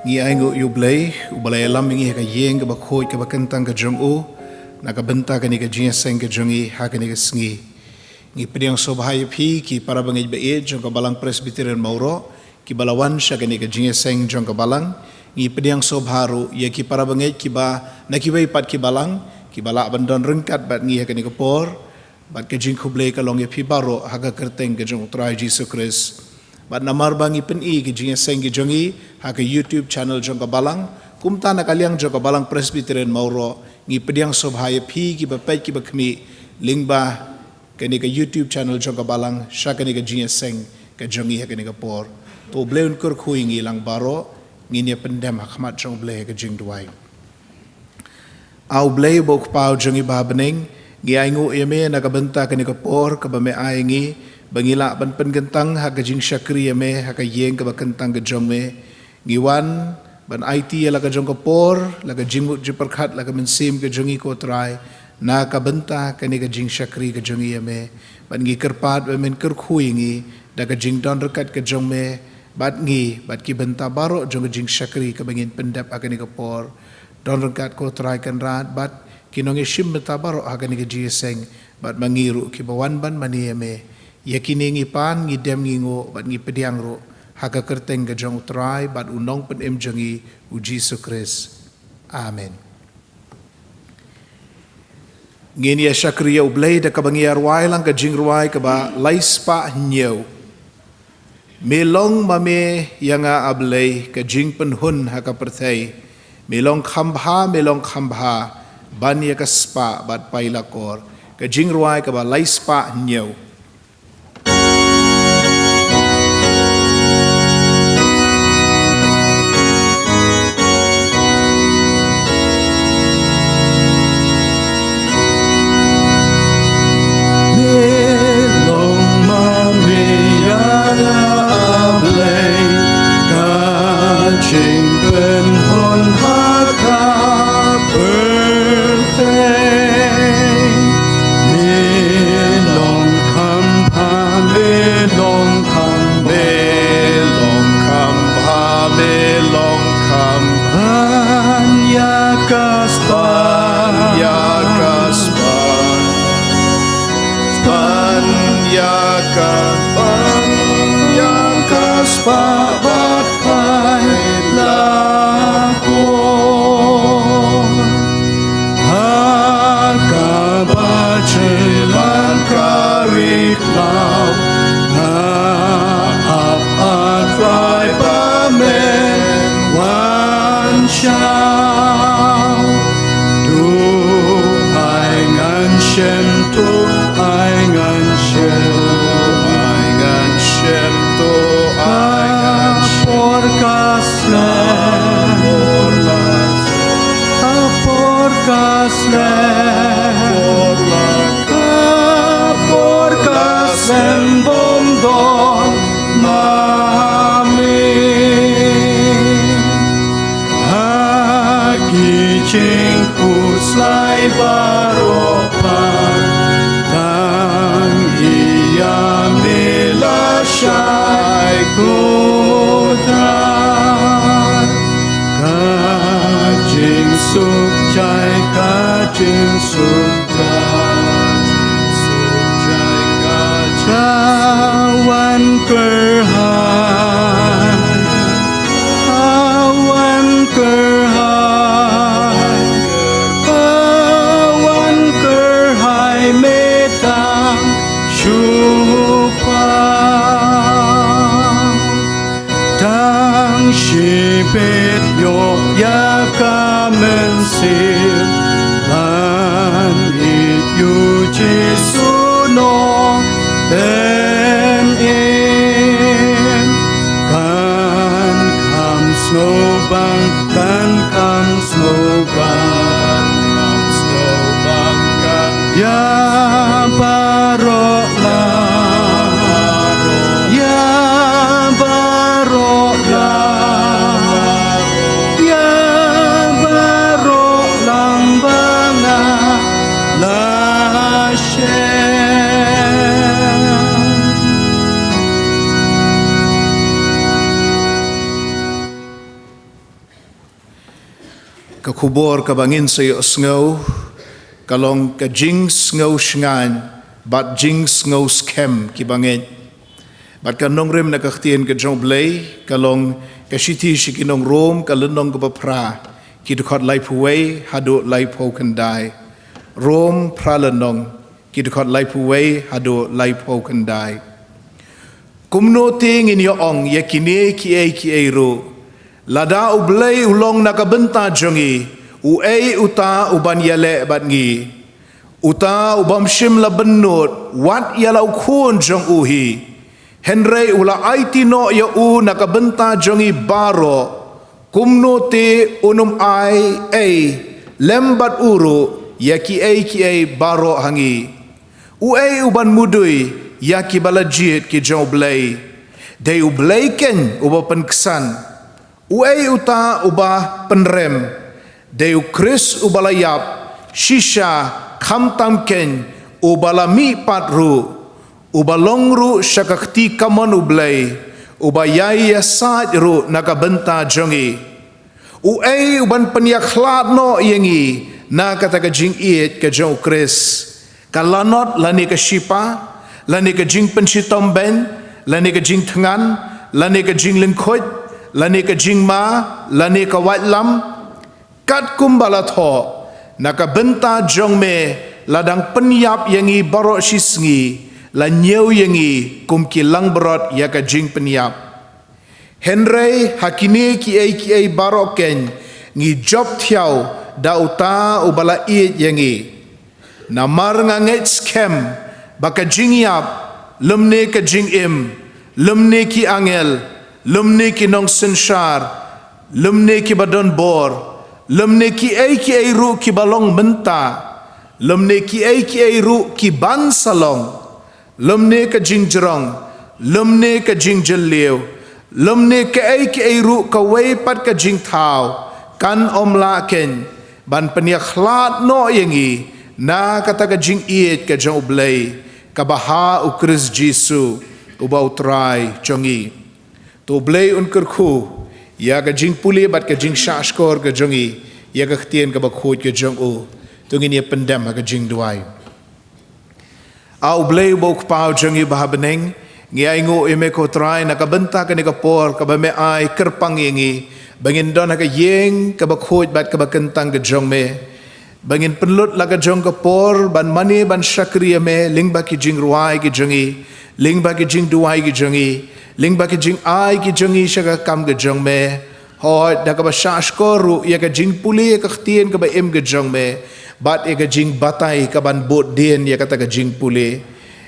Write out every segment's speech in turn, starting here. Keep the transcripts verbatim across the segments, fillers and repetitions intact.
Ngi ainguh ïa U Blei, uba la ïalam ïa ngi ha ka ïing kaba khuid kaba kyntang ka jong u, na ka bynta kane ka jingïaseng ka jong ngi ha kane ka sngi. Ngi pdiang sngewbha ïa phi ki para bangeit ba ïeit jong ka Balang Presbyterian Mawroh, kiba la wan sha kane ka jingïaseng jong ka Balang. Ngi pdiang sngewbha ruh ïa ki para bangeit kiba na kiwei pat ki Balang, kiba lah ban don ryngkat bad ngi ha kane ka por. Bad ka jingkhublei ka long ïa phi baroh ha ka kyrteng ka jong U Trai Jisu Khrist. Bad namar ba ngi pyni ka jingïaseng ka jong ngi ha ka YouTube channel jong ka Balang, kumta na ka liang jong ka Balang Presbyterian Mawroh, ngi pdiang sngewbha ïa phi kiba peit kiba khmih lyngba kane ka YouTube channel jong ka Balang sha kane ka jingïaseng ka jong ngi ha kane ka por. To U Blei un kyrkhu ïa ngi lang baroh. Ngin ïa pyndem ha khmat jong U Blei ha ka jingduwai. A U Blei uba U Kpa jong ngi ba ha bneng, ngi ainguh ïa me na ka bynta kane ka por kaba me ai ngi, ba ngi lah ban pynkyntang ha ka jingshakri ïa me ha ka ïing kaba kyntang ka jong me. Ngi wan ban aiti ïa la ka jong ka por, la ka jingmut jingpyrkhat, la ka mynsiem ka jong ngi, ko Trai, na ka bynta kane ka jingshakri ka jong ngi ïa me. Bad ngi kyrpad ba men kyrkhu ïa ngi da ka jingdon ryngkat ka jong me bad ngi, bad ki bynta baroh jong ka jingshakri kaba ngin pyndep ha kane ka por. Don ryngkat, ko Trai Kynrad, bad ki nongïashim bynta baroh ha kane ka jingïaseng, bad ma ngi ruh kiba wan ban mane ïa me. Ïa kine ngi pan, ngi dem, ngi nguh bad ngi pdiang ruh ha ka kyrteng ka jong U Trai bad U Nongpynim jong ngi, U Jisu Khrist. Amen. Ngin ïa shakri ïa U Blei da kaba ngi ïa rwai lang ka jingrwai kaba laispah hynñiew. Me long ma me ïa nga, A Blei, ka jingpynhun ha ka pyrthei. Me long kham bha, me long kham bha ban ïa ka spah bad pailakor. Ka jingrwai kaba laispah hynñiew. Me long ma me ïa nga, A Blei, ka jingpynhun ha ka pyrthei. Me long kham bha, me long kham, me long kham bha, me long kham bha ïa ka spah, ïa ka spah. Span ïa ka, span ïa ka spah bad pailakor. Ha kaba jylliew ka ri khlaw, nga ap, A Trai, ba me wan shaw. To ai ngan shem, to ai ngan shem, ai ngan shem, to ai ngan shem. Por ka slem, por ka slem, por ka slem, por ka slem bym don ma me. Ha ki jingkhuslai baroh pat, tang ïa me lashai, ko Trai. Ka jingsuk jai, ka jingsuk jai, ka jingsuk jai, ka jingsuk jai. Ka wan kyrhai, ka wan kyrhai, ka wan kyrhai, me tang shu paw. Tang shibit ïoh ïa ka mynsiem, ngan ïeit ïa u Jisu Nongpynim. Kan kham sngewbang, kan kham sngewbang, kan kham sngewbang, kan ïa baroh lang, ïa baroh lang, ïa baroh lang ba nga la shem. Ka khubor kaba ngin sa ïohsngew ka long ka jingsngew shngaiñ bad jingsngew skhem ki bangeit. Bad ka nongrim na ka ktien ka jong U Blei ka long ka shithi sha ki nong Rom, ka lynnong kaba phra, ki dkhot laiphew wei haduh laiphew khyndai. Rom phra lynnong, ki dkhot laiphew wei haduh laiphew khyndai. Kumno te ngin ïa ong ïa kine kiei kiei ruh? Lada U Blei u long na ka bynta jong ngi, uei uta uban ïaleh bad ngi? Uta u bym shym la bynnud, wat ïa la u khun jong u hi. Hynrei u la aiti noh ïa u na ka bynta jong ngi baroh, kumno te un ym ai ei lem bad u ruh ïa kiei kiei baroh ha ngi? Uei uban mudui ïa kiba la jied ki jong U Blei? Dei U Blei keiñ uba pynksan. Uei uta uba pynrem? Dei U Khrist uba la ïap, shisha khamtam keiñ uba la mihpat ruh, uba long ruh sha ka kti kamon U Blei, uba ïai ïasaid ruh na ka bynta jong ngi. Uei uban pynïakhlad noh ïa ngi na kata ka jingïeit ka jong U Khrist? Ka lanot lane ka shipa, lane ka jingpynshitom beiñ, lane ka jingthngan, lane ka jinglyngkhuid, lane ka jingma, lane ka waitlam? Katkum ba la thoh, na ka bynta jong me la dang pynïap ïa ngi baroh shisngi, la ñiew ïa ngi kum ki langbrot ïa ka jingpynïap. Hynrei ha kine kiei kiei baroh keiñ ngi jop thiaw da uta uba la ïeit ïa ngi. Namar nga ngeit skhem ba ka jingïap, lymne ka jingim, lymne ki angel, lymne ki nongsynshar, lymne kiba don bor, lymne kiei kiei ruh kiba long mynta, lymne kiei kiei ruh ki ban sa long, lymne ka jingjrong, lymne ka jingjylliew, lymne kaei kaei ruh kawei pat ka jingthaw kan ym lah keiñ ban pynïakhlad noh ïa ngi na kata ka jingïeit ka jong U Blei, kaba ha U Khrist Jisu uba U Trai jong ngi. To U Blei un kyrkhu ïa ka jingpule bad ka jingshahshkor ka jong ngi ïa ka ktien kaba khuid ka jong u. To ngin ïa pyndem ha ka jingduwai. A U Blei uba U Kpa jong ngi uba ha bneng, ngi ainguh ïa me ko Trai na ka bynta kane ka por kaba me ai kyrpang ïa ngi ba ngin don ha ka ïing kaba khuid bad kaba kyntang ka jong me, ba ngin pynlut la ka jong ka por ban mane ban shakri ïa me lyngba ki jingrwai ki jong ngi, lyngba ki jingduwai ki jong ngi, lyngba ki jingai ki jong ngi sha ka kam ka jong me. Hooid, da kaba shahshkor ruh ïa ka jingpule ïa ka ktien kaba im ka jong me bad ïa ka jingbatai kaban bud dien ïa kata ka jingpule.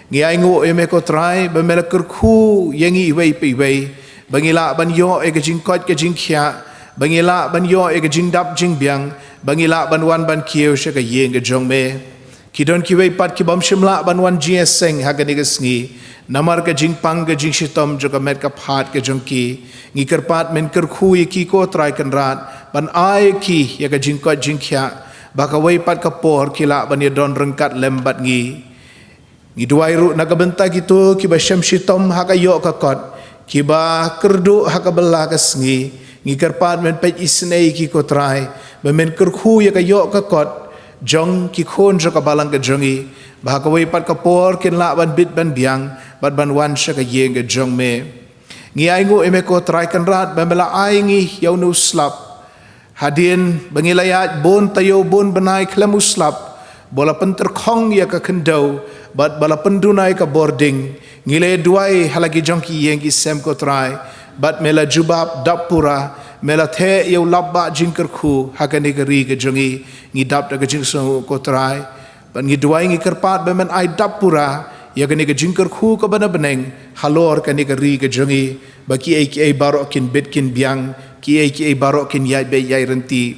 Ngi ainguh ïa me ko Trai ba me la kyrkhu ïa ngi iwei pa iwei ba ngi lah ban ïoh ïa ka jingkoit ka jingkhiah, ba ngi lah ban ïoh ïa ka jingdap jingbiang, ba ngi lah ban wan ban kiew sha ka ïing ka jong me. Ki don kiwei pat ki bym shym lah ban wan jingïaseng ha kane ka sngi namar ka jingpang ka jingshitom jong ka met ka phad ka jong ki. Ngi kyrpad men kyrkhu ïa ki ko Trai Kynrad ban ai ïa ki ïa ka jingkoit jingkhiah ba kawei pat ka por ki lah ban ïadon ryngkat lem bad ngi. Ngi duwai ruh na ka bynta kito kiba shem shitom ha ka ïoh ka kot, kiba kyrduh ha ka bylla ka sngi. Ngi kyrpad men peit isynei ïa ki ko Trai ba men kyrkhu ïa ka ïoh ka kot jong ki khun jong ka balang ka jong ngi, ba ha kawei pat ka por kin lah ban bit ban biang bad ban wan sha ka ïing ka jong me. Ngi ainguh ïa me ko Trai Kynrad ba me la ai ngi ïa une u slap. Hadien ba ngi la ïaid bun taïew bun bnai khlem u slap, ba la pyntyrkhong ïa ka khyndew bad ba la pynduna ïa ka bording, ngi la duwai ha la ki jong ki ïing ki sem ko Trai, bad me la jubab dap pura, me la theh ïa u lap ba jingkyrkhu ha kane ka ri ka jong ngi. Ngi dap da ka jingsngew ko Trai. Bad ngi duwai ngi kyrpad ba men ai dap pura ïa kane ka jingkyrkhu kaba na bneng halor kane ka ri ka jong ngi, ba kiei kiei baroh kin bit kin biang, kiei kiei baroh kin ïaid beit ïaid ryntih.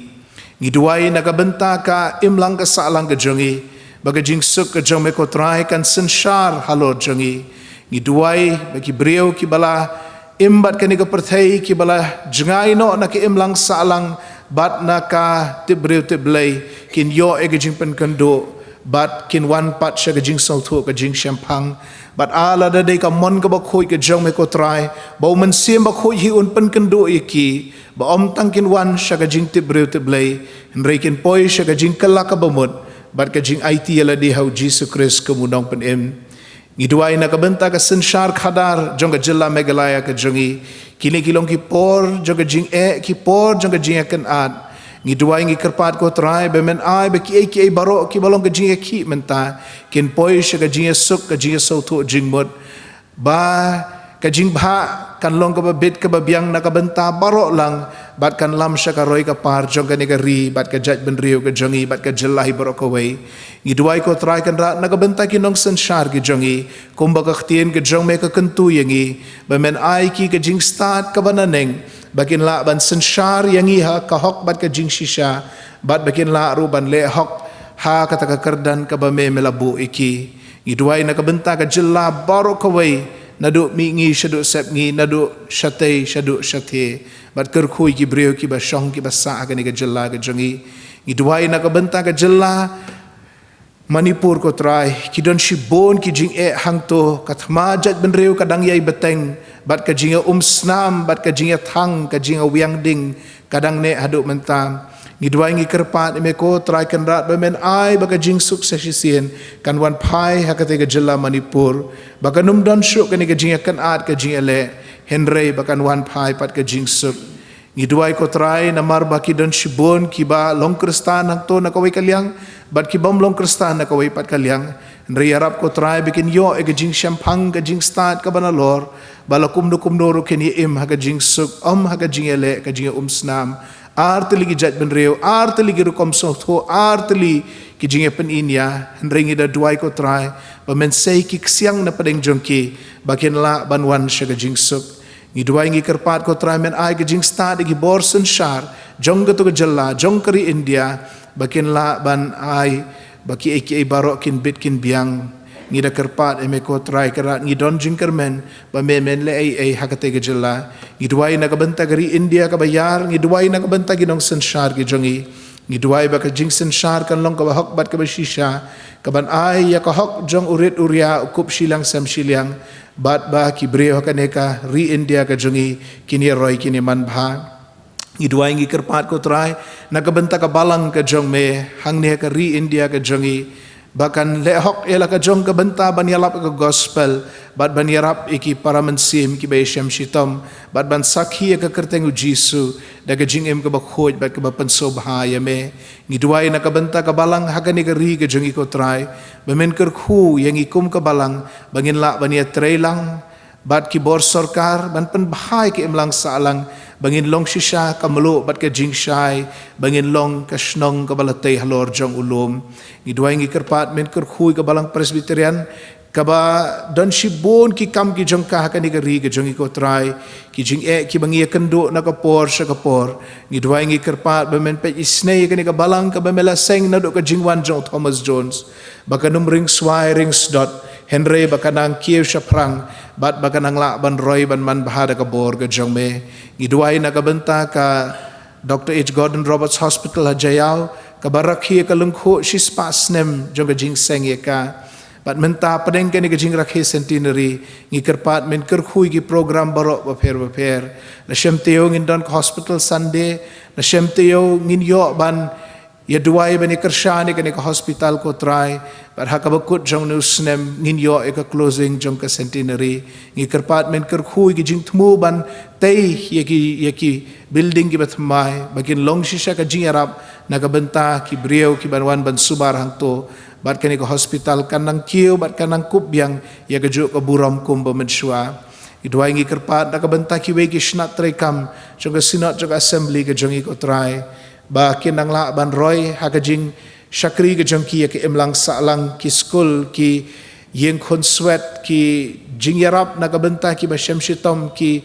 Ngi duwai na ka bynta ka imlang ka sahlang ka jong ngi, ba ka jingsuk ka jong me ko Trai kan synshar halor jong ngi. Ngi duwai ba ki briew kiba la im bad kane ka pyrthei, kiba la jngai noh na ka imlang sahlang bad na ka tip briew tip Blei, kin ïoh ïa ka jingpynkynduh bad kin wan pat sha ka jingsngewthuh ka jingshemphang. Bad a lada dei ka mon kaba khuid ka jong me ko Trai, ba u Mynsiem Bakhuid hi un pynkynduh ïa ki, ba ym tang kin wan sha ka jingtip briew tip Blei, hynrei kin poi sha ka jingkylla kaba mut bad ka jingaiti ïalade ha u Jisu Khrist kum u Nongpynim. Ngi duwai na ka bynta ka synshar khadar jong ka jylla Meghalaya ka jong ngi. Kine ki long ki por jong ka jingeh, ki por jong ka jingïakynad. Ngi duwai, ngi kyrpad ko Trai, ba men ai ba kiei kiei baroh kiba long ka jingïakhih mynta kin poi sha ka jingïasuk, ka jingïasngewthuh jingmut. Ba ka jingbha kan long kaba bit kaba biang na ka bynta baroh lang, bad kan lam sha ka roi ka par jong kane ka ri bad ka jaitbynriew ka jong ngi bad ka jylla hi baroh kawei. Ngi duwai ko Trai Kynrad na ka bynta ki nongsynshar ki jong ngi, kumba ka ktien ka jong me ka kyntu ïa ngi, ba men ai ki ka jingstad kaba naneng, ba kin lah ban synshar ïa ngi ha ka hok bad ka jingshisha, bad ba kin lah ruh ban leh hok ha kata ka kyrdan kaba me me la buh ïa ki. Ngi duwai na ka bynta ka jylla baroh kawei, naduh mihngi shaduh sepngi, naduh shatei shaduh shathie, bad kyrkhu ïa ki briew kiba shong kiba sah ha kane ka jylla ka jong ngi. Ngi duwai na ka bynta ka jylla Manipur ko Trai, ki don shibun ki jingeh hangto, ka thma jaitbynriew ka dang ïai bteng, bad ka jingïaumsnam, bad ka jingïathang, ka jingïawiang ding, ka dang neh haduh mynta. Ngi duwai, ngi kyrpad ïa me ko Trai Kynrad, ba men ai ba ka jingsuk sa shisien kan wan phai ha kata ka jylla Manipur, ba kan ym don shuh kane ka jingïakynad, ka jingïaleh, hynrei ba kan wan phai pat ka jingsuk. Ngi duwai ko Trai namar ba ki don shibun kiba long Khristan hangto na kawei ka liang, bad ki bym long Khristan na kawei pat ka liang. Hynrei ïarap ko Trai ba kin ïoh ïa ka jingshemphang, ka jingstad kaba nalor, ba la kumno kumno ruh kin ïa im ha ka jingsuk, ym ha ka jingïaleh, ka jingïaumsnam. Ar tylli ki jaitbynriew, ar tylli ki rukom sngewthuh, ar tylli ki jingïapyniaid. Hynrei ngi da duwai ko Trai ba men sei ki ksiang na pdeng jong ki, ba kin lah ban wan sha ka jingsuk. Ngi duwai, ngi kyrpad ko Trai, men ai ka jingstad ïa ki bor synshar jong kato ka jylla, jong ka ri India, ba kin lah ban ai ba kiei kiei baroh kin bit kin biang. Ngi da kyrpad ïa me ko Trai Kynrad, ngi don jingkyrmen ba me men leh ei ei ha kata ka jylla. Ngi duwai na ka bynta ka ri India kaba ïar, ngi duwai na ka bynta ki nongsynshar ki jong ngi. Ngi duwai ba ka jingsynshar kan long kaba hok bad kaba shisha, kaban ai ïa ka hok jong u rit u ria, u kup shiliang sem shiliang, bad ba ki briew ha kane ka ri India ka jong ngi kin ïa roi, kin ïa manbha. Ngi duwai, ngi kyrpad ko Trai na ka bynta ka balang ka jong me hangne ha ka ri India ka jong ngi, ba kan leh hok ïa la ka jong ka bynta ban ïalap ïa ka gospel, bad ban ïarap ïa ki para mynsiem kiba ïashem shitom, bad ban sakhi ïa ka kyrteng u Jisu da ka jingim kaba khuid bad kaba pynsngewbha ïa me. Ngi duwai na ka bynta ka balang ha kane ka ri ka jong ngi ko Trai, ba men kyrkhu ïa ngi kum ka balang, ba ngin lah ban ïatreilang bad ki bor sorkar, ban pynbha ïa ka imlang sahlang, ba ngin long shisha ka mluh bad ka jingshai, ba ngin long ka shnong kaba la tei halor jong u lum. Ngi duwai, ngi kyrpad, men kyrkhu ïa ka balang Presbyterian, kaba don shibun ki kam ki jong ka ha kane ka ri ka jong ngi ko Trai, ki jingeh kiba ngi ïakynduh na ka por sha ka por. Ngi duwai, ngi kyrpad, ba men peit isynei ïa kane ka balang kaba me la seng naduh ka jingwan jong Thomas Jones, ba kan ym ring swai ring sdot, hynrei ba kan nang kiew shaphrang, bad ba kan nang lah ban roi ban manbha da ka bor ka jong me. Ngi duwai na ka bynta ka Doctor H Gordon Roberts Hospital ha Jaïaw, kaba rakhe ïa ka lyngkhuh shispah snem jong ka jingseng ïa ka. Bad mynta pdeng kane ka jingrakhe centenary, ngi kyrpad, men kyrkhu ïa ki program baroh bapher bapher. Nashem taïew ngin don ka Hospital Sunday, nashem taïew ngin ïoh ban ïa duwai ban ïa kyrshan ïa kane ka hospital ko Trai, bad ha kaba kut jong une u snem ngin ïoh ïa ka closing jong ka centenary. Ngi kyrpad, men kyrkhu ïa ki jingthmu ban tei ïa ki, ïa ki building kiba thymmai, ba kin long shisha ka jingïarap na ka bynta ki briew kiban wan ban sumar hangto, bad kane ka hospital kan nang kiew bad kan nang kup biang ïa kajuh ka burom kumba mynshuwa. Ngi duwai, ngi kyrpad na ka bynta kiwei ki shnat treikam jong ka Synod jong ka Assembly ka jong ngi ko Trai, ba kin nang lah ban roi ha ka jingshakri ka jong ki ïa ka imlang sahlang, ki skul, ki ïing khun swet, ki jingïarap na ka bynta kiba shem shitom, ki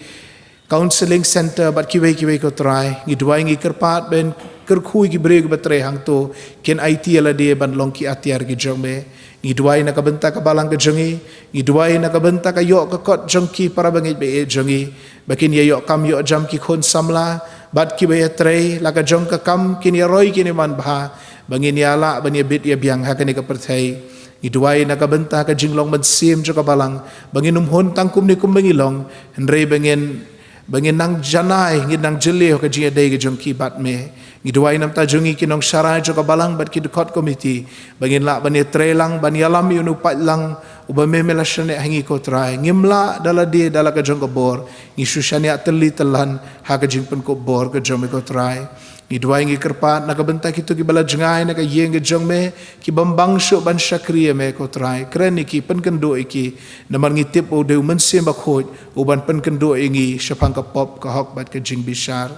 counselling center, bad kiwei kiwei ko Trai. Ngi duwai, ngi kyrpad, men kyrkhu ïa ki briew kiba trei hangto, kin aiti ïalade ban long ki atiar ki jong me. Ngi duwai na ka bynta ka balang ka jong ngi, ngi duwai na ka bynta ka ïoh ka kot jong ki para bangeit ba ïeit jong ngi, ba kin ïa ïoh kam ïoh jam ki khun samla, bad kiba ïatrei la ka jong ka kam kin ïa roi kin ïa manbha, ba ngin ïa lah ban ïa bit ïa biang ha kane ka pyrthei. Ngi duwai na ka bynta ka jinglong mynsiem jong ka balang, ba ngin ym hun tang kumne kumba ngi long, hynrei ba ngin, ba ngin nang janai, ngin nang jylliew ka jingïadei ka jong ki bad me. Ngi duwai namar ta jong ngi ki nongsharai jong ka balang bad ki dkhot komiti, ba ngin lah ban ïatreilang, ban ïalam ïa u paidlang, uba me me la shaniah ha ngi ko Trai. Ngim lah da lade da la ka jong ka bor, ngi shu shaniah tylli tyllan ha ka jingpynkup bor ka jong me ko Trai. Ngi duwai ngi kyrpad na ka bynta kito kiba la jngai na ka ïing ka jong me, ki bym bang shuh ban shakri ïa me ko Trai. Kren ïa ki, pynkynduh ïa ki, namar ngi tip u dei u Mynsiem Bakhuid, u ban pynkynduh ïa ngi shaphang ka pop, ka hok bad ka jingbishar.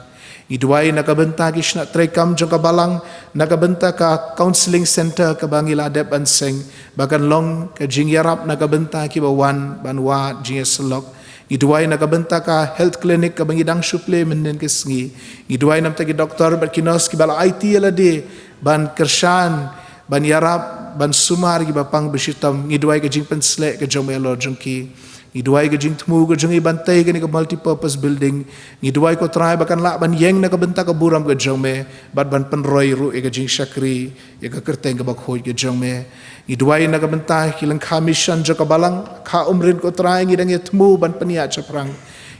Ngi duwai na ka bynta ki shnat treikam jong ka balang, na ka bynta ka counseling center kaba ngi la dep ban seng, ba kan long ka jingïarap na ka bynta kiba wan ban wad jingïasyllok. Ngi duwai na ka bynta ka health clinic kaba ngi dang shu plie mynhynnin ka sngi. Ngi duwai namar ta ki doktor bad ki nurse kiba la aiti ïa lade ban kyrshan, ban ïarap, ban sumar kiba pang ba shitom. Ngi duwai ka jingpynshlur ka jong me halor jong ki. Ngi duwai ka jingthmu ka jong ngi ban tei kane ka multipurpose building. Ngi duwai ko Trai ba kan lah ban ïeng na ka bynta ka burom ka jong me, bad ban pynroi ruh ïa ka jingshakri ïa ka kyrteng kaba khuid ka jong me. Ngi duwai na ka bynta ki lyngkha mission jong ka balang, kha Umryn ko Trai ngi dang ïa thmu ban pynïaid shaphrang.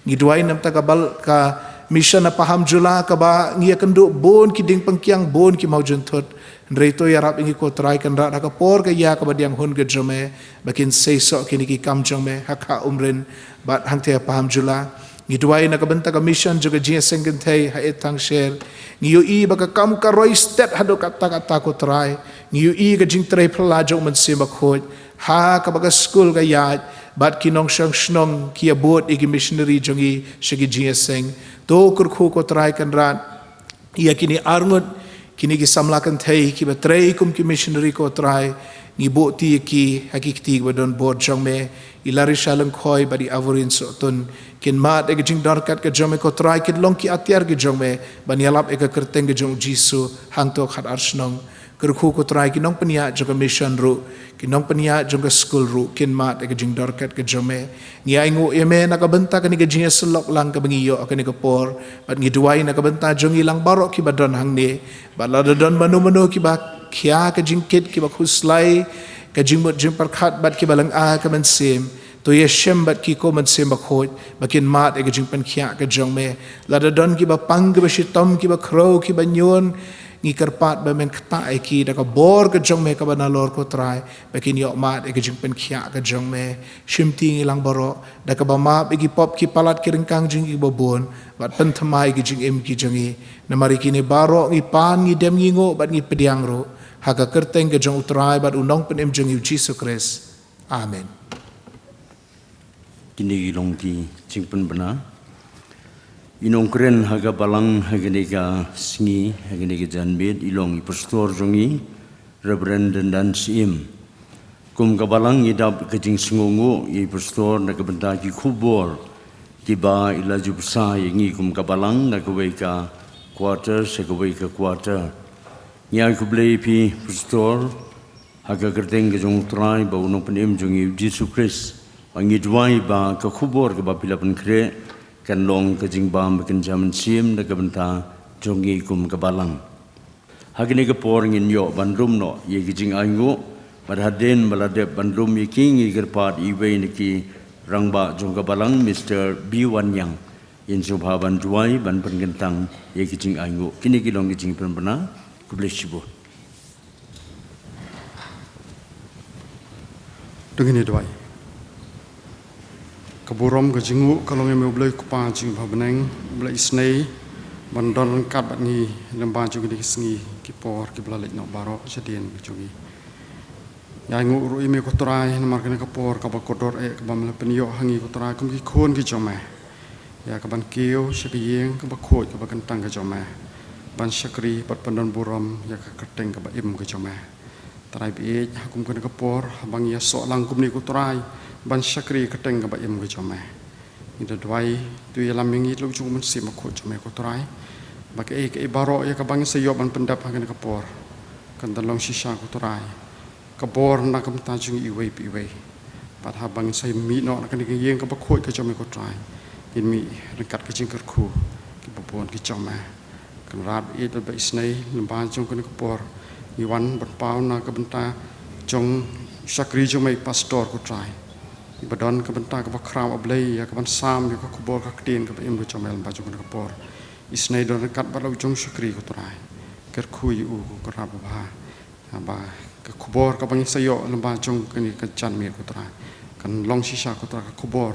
Ngi duwai namar ta ka bal-, ka mission na Pahamjula kaba ngi ïa kynduh bun ki dieng pynkiang, bun ki mawjynthut. Hynrei to ïarap ïa ngi ko Trai Kynrad ha ka por ka ïa kaba diang hun ka jong me, ba kin seisoh kine ki kam jong me ha kha Umryn bad hangta ha Pahamjula. Ngi duwai na ka bynta ka mission jong ka jingïaseng kynthei ha Ïeid Thangsher. Ngi ïohi ba ka kam ka roi stet haduh katta katta ko Trai. Ngi ïohi ka jingtrei phylla jong u Mynsiem Bakhuid ha kaba ka skul ka ïaid, bad ki nongshong shnong ki ïa bud ïa ki missionary jong ngi sha ki jingïaseng. To kyrkhu ko Trai Kynrad ïa kine arngut, kine ki samla kynthei kiba trei kum ki missionary ko Trai. Ngi buh ti ïa ki ha ki kti kiba don bor jong me, i Larisha Lyngkhoi bad i Averyn Sohtun. Kin mad ïa ka jingdorkat ka jong me ko Trai, kin long ki atiar ka jong me ban ïalap ïa ka kyrteng ka jong u Jisu hangto khatar shnong. Kyrkhu ko Trai ki nongpynïaid jong ka mission ruh, ki nongpynïaid jong ka skul ruh, kin mad ïa ka jingdorkat ka jong me. Ngi ainguh ïa me na ka bynta kane ka jingïasyllok lang kaba ngi ïoh ha kane ka por, bad ngi duwai na ka bynta jong ngi lang baroh kiba don hangne, bad lada don mano mano kiba khia ka jingkit, kiba khuslai ka jingmut jingpyrkhat bad kiba lynga ka mynsiem, to ïashem bad ki ko Mynsiem Bakhuid ba kin mad ïa ka jingpynkhiah ka jong me. Lada don kiba pang, kiba shitom, kiba khrew, kiba ñiun, ngi kyrpad ba men ktah ïa ki da ka bor ka jong me kaba nalor ko Trai, ba kin ïoh mad ïa ka jingpynkhiah ka jong me. Shimti ngi lang baroh da kaba map ïa ki pop ki palat ki ryngkang jong ngi kiba bun, bad pynthymmai ïa ki jingim ki jong ngi. Namar ïa kine baroh ngi pan, ngi dem, ngi nguh bad ngi pdiang ruh ha ka kyrteng ka jong u Trai bad u Nongpynim jong ngi u Jisu Khrist. Amen. Kine ki long ki jingpynbna. I nongkren ha ka balang ha kane ka sngi, ha kane ka janmiet, i long i pastor jong ngi, Reverend Dyndan Syiem. Kum ka balang ngi dap ka jingsngewnguh ïa i pastor na ka bynta ki khubor kiba i la ju bsa ïa ngi kum ka balang na kawei ka quarter sha kawei ka quarter. Ngi ai khublei ïa phi pastor, ha ka kyrteng ka jong u Trai bad u Nongpynim jong ngi u Jisu Khrist. Ba ngi duwai ba ka khubor kaba phi la pynkhreh kan long ka jingbam ba kan jam mynsiem na ka bynta jong ngi kum ka balang. Ha kane ka por ngin ïoh ban lum noh ïa ki jingainguh, bad hadien ba la dep ban lum ïa ki, ngi kyrpad iwei na ki rangbah jong ka balang, Mister B Wanniang, in sngewbha ban duwai ban pynkyntang ïa ki jingainguh. Kine ki long ki jingpynbna. Khublei shibun. To ngin ïa duwai. Ka burom ka jingnguh ka long ïa me, U Blei Kpa jingbha bneng, U Blei isynei ban don ryngkat bad ngi lyngba jong kine ki sngi ki por kiba la leit noh baroh shadien jong ngi. Ïa ainguh ruh ïa me ko Trai namar kane ka por kaba kordor eh kaba me la pynïoh ha ngi ko Trai kum ki khun ki jong me, ïa ka ban kiew sha ka ïing kaba khuid kaba kyntang ka jong me, ban shakri bad pyndon burom ïa ka kyrteng kaba im ka jong me. Trai baieit, ha kum kane ka por haba ngi ïasoh lang kumne ko Trai ban shakri ïa ka kyrteng kaba im ka jong me, ngi da duwai, to ïalam ïa ngi da la u jong u Mynsiem Bakhuid jong me ko Trai, ba kaei kaei baroh ïa kaba ngi sa ïoh ban pyndep ha kane ka por kan da long shisha ko Trai ka bor na ka bynta jong ngi iwei pa iwei. Bad haba ngin sa mih noh na kane ka ïing kaba khuid ka jong me ko Trai, ngin mih ryngkat ka jingkyrkhu kiba bun ki jong me. Kynrad baieit bad isynei, lyngba jong kane ka por ngi wan ban paw na ka bynta jong shakri jong me i pastor, ko Trai, iba don ka bynta kaba khraw, A Blei, ïa kaban sam ïa ka khubor ka ktien kaba im ka jong me lyngba jong kane ka por. Isynei don ryngkat bad la u jong u shakri, ko Trai. Kyrkhu ïa u, ko Kynrad babha, ba ka khubor kaba ngin sa ïoh lyngba jong kane ka janmiet, ko Trai, kan long shisha, ko Trai, ka khubor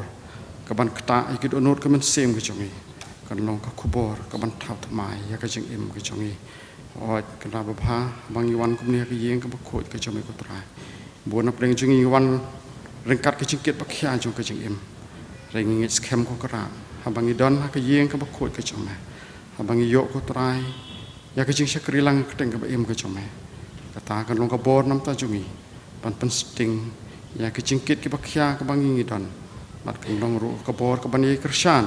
kaban ktah ïa ki dohnud ka mynsiem ka jong ngi. Kan long ka khubor kaban thaw thymmai ïa ka jingim ka jong ngi. Oi Kynrad babha, haba ngi wan kumne ha ka ïing kaba khuid ka jong me, ko Trai, bun na pdeng jong ngi ngi wan ryngkat ka jingkit ba khia jong ka jingim. Hynrei ngi ngeit skhem, ko Kynrad, haba ngi don ha ka ïing kaba khuid ka jong me, haba ngi ïoh, ko Trai, ïa ka jingshakri lang ha ka kyrteng kaba im ka jong me, kata kan long ka bor na bynta jong ngi ban pynsting ïa ka jingkit kaba khia kaba ngi ngi don. Bad kan long ruh ka bor kaban ïai kyrshan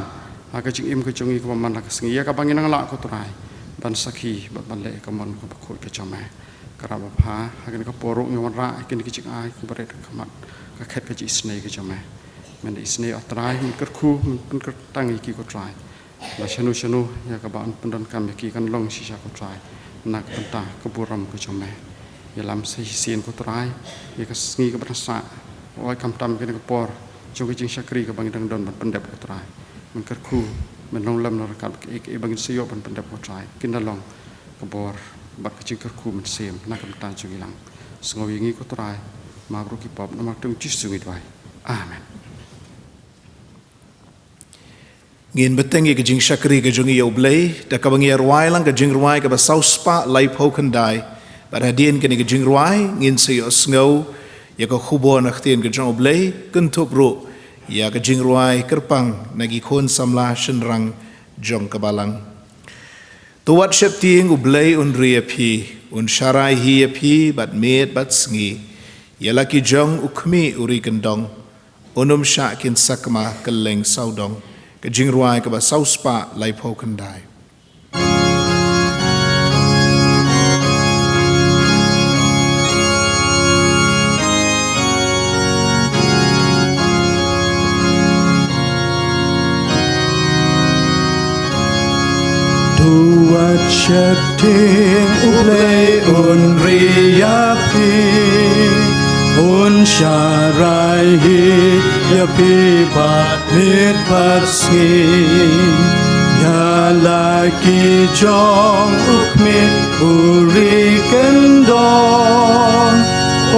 ha ka jingim ka jong ngi kaba man la ka sngi, ïa kaba ngi nang lah, ko Trai, ban sakhi bad ban leh ïa ka mon kaba khuid ka jong me. Kynrad babha, ha kane ka por ruh ngi wanrah ïa kine ki jingai kiba rit ha khmat ka khet ka jingisynei ka jong me. Men da isynei, O Trai, men kyrkhu, men pynkyrtang ïa ki, ko Trai. Ba shano shano ïa kaba yn pyndonkam ïa ki kan long shisha, ko Trai, na ka bynta ka burom ka jong me. Ïalam sa shisien, ko Trai, ïa ka sngi kaba ngi sah, oi, khamtam kane ka por jong ka jingshakri kaba ngi dang don ban pyndep, ko Trai. Men kyrkhu, men long lem na ryngkat bad kiei kiei ba ngin sa ïoh ban pyndep, ko Trai, kin da long ka bor bad ka jingkyrkhu mynsiem na ka bynta jong ngi lang. Sngew ïa ngi, ko Trai, map ruh ki pop, namar ka kyrteng U Jisu ngi duwai. Amen. Ngin bteng ïa ka jingshakri ka jong ngi ïa U Blei da kaba ngi ïa rwai lang ka jingrwai kaba saw spah laiphew khyndai. Bad hadien kane ka jingrwai ngin sa ïohsngew ïa ka khubor na ka ktien ka jong U Blei, kynthup ruh ïa ka jingrwai kyrpang na ki khun samla shynrang jong ka balang. To wat sheptieng, U Blei un ri ïa phi, un sharai hi ïa phi bad miet bad sngi. Ïa la ki jong u khmih u ri kyndong, un ym shah kin sakma kylleng sawdong. Ka jingrwai kaba saw spah laiphew khyndai. To wat sheptieng, U Blei un ri ïa phi, un sharai hi ïa phi bad miet bad sngi. Ïa la ki jong u khmih u ri kyndong,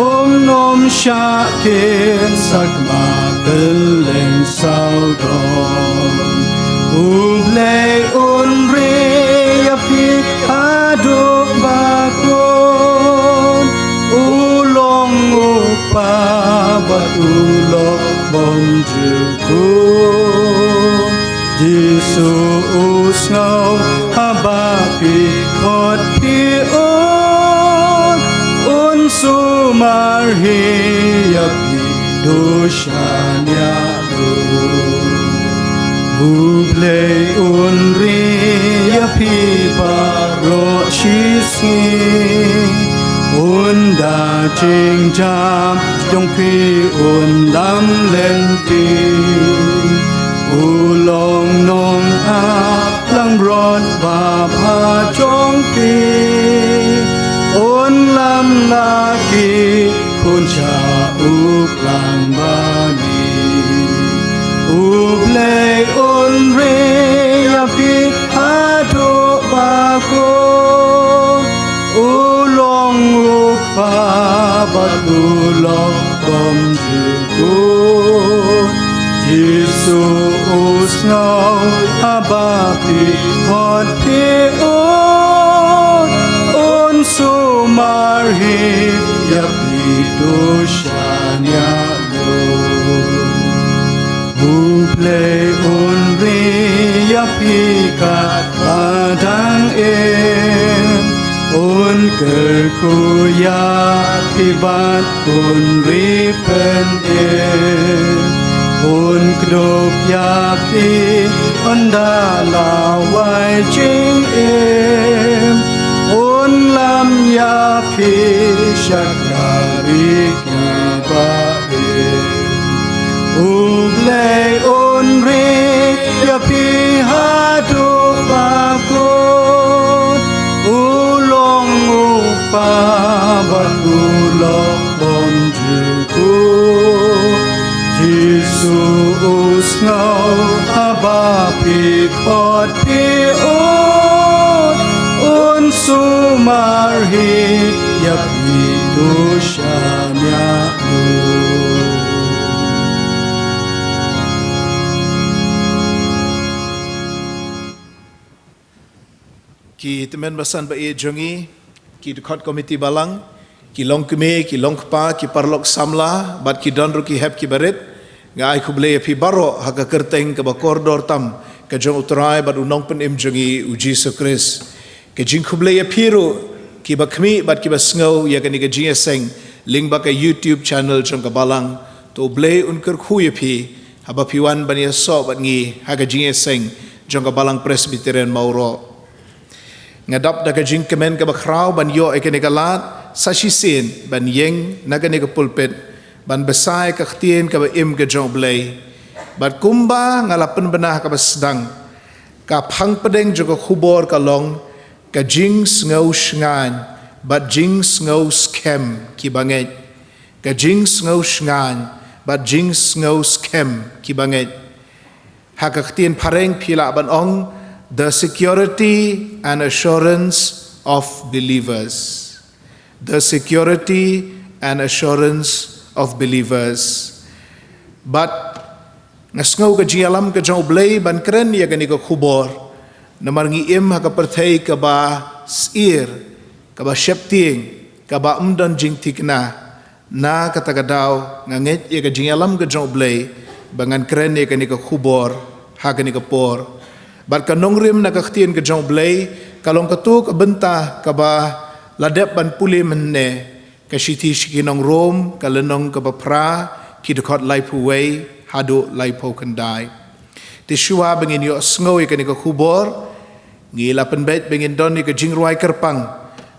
um ym shah kin sakma kylleng sawdong. U Blei un ri ïa phi haduh ba kut, u long u Kpa bad u Lok bymjukut. Jisu u sngew haba phi khot phi ud, un sumar hi ïa phi dusha ñiah lut. U Blei un ri ïa phi baroh shisngi, un da jingjam jong phi un lam lynti. U long nongaplangbrot babha jong phi, un lam la ki khun sha u klang bani. U Blei un ri ïa phi haduh ba kut, u long u Kpa bad u Lok bymjukut. Jisu u sngew haba phi khot phi ud, un sumar hi ïa phi dusha ñiah lut. U Blei un ri ïa phi katba dang im, un kyrkhu ïa phi bad un ri pynim. Un kdup ïa phi ynda la wai jingim, un lam ïa phi sha ka ri kiba im. U Blei un ri ïa phi haduh ba kut, u long u Kpa bad u Lok bymjukut. Sumar hi ïa phi du shaniah. Ki tymmen basan ba ïeit jong ngi, ki dkhot komiti balang, ki longkmie, ki longkpa, ki paralok samla, bad ki don ruh ki hep ki barit, nga ai khublei ïa phi baroh ha ka kyrteng kaba kordor tam ka jong U Trai bad U Nongpynim jong ngi U Jisu Khrist. Ka jingkhublei ïa phi ruh kiba khmih bad kiba sngew ïa kane ka jingïaseng lyngba ka YouTube channel jong ka balang. To U Blei un kyrkhu ïa phi haba phi wan ban ïasoh bad ngi ha ka jingïaseng jong ka Balang Presbyterian Mawroh. Nga dap da ka jingkmen kaba khraw ban ïoh ïa kane ka lad sa shisien ban ïeng na kane ka pulpit ban bsa ïa ka ktien kaba im ka jong U Blei. Bad kumba nga la pynbna ha kaba sdang, ka phang pdeng jong ka khubor ka long ka jingsngew shngaiñ bad jingsngew skhem kiba ngeit. Ka jingsngew shngaiñ bad jingsngew skhem kiba ngeit. Ha ka ktien phareng phi lah ban ong, the security and assurance of believers. The security and assurance of believers. Bad nga sngew ka jingïalam ka jong U Blei ban kren ïa kane ka khubor. Namar ngi im ha ka pyrthei kaba syier, kaba sheptieng, kaba ym don jingthikna. Na kata ka daw nga ngeit ïa ka jingïalam ka jong U Blei ba ngan kren ïa kane ka khubor ha kane ka por. Bad ka nongrim na ka ktien ka jong U Blei ka long kato ka bynta kaba la dep ban pule mynne, ka shithi sha ki nong Rom, ka lynnong kaba phra, ki dkhot laiphew wei haduh laiphew khyndai. Te shuwa ba ngin ïohsngew ïa kane ka khubor, ngi la pynbeit ba ngin don ïa ka jingrwai kyrpang.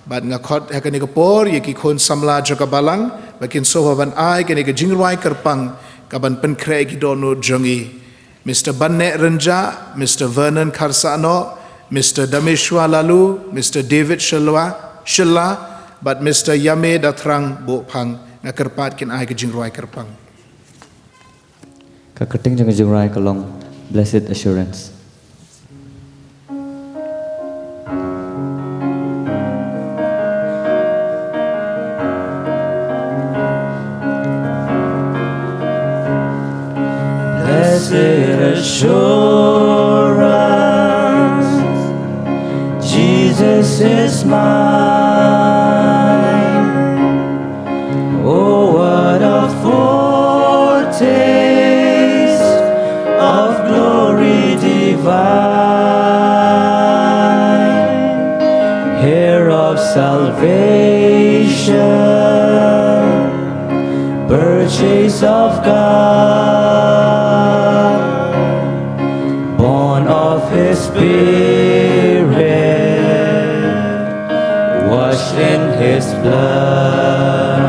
Bad nga khot ha kane ka por ïa ki khun samla jong ka balang ba kin sngewbha ban ai kane ka jingrwai kyrpang kaban pynkhreh ïa ki dohnud jong ngi. Mister Banneh Rynjah, Mister Vernon Kharsahnoh, Mister Dameshwa Laloo, Mister David Shylla, Shylla, bad Mister Yame Dathrang Bohphang. Nga kyrpad kin ai ka jingrwai kyrpang. Ka kyrteng jong ka jingrwai ka long Blessed Assurance. Blessed assurance, Jesus is mine. Oh, what a foretaste of glory divine, heir of salvation, purchase of God, born of His Spirit, washed in His blood.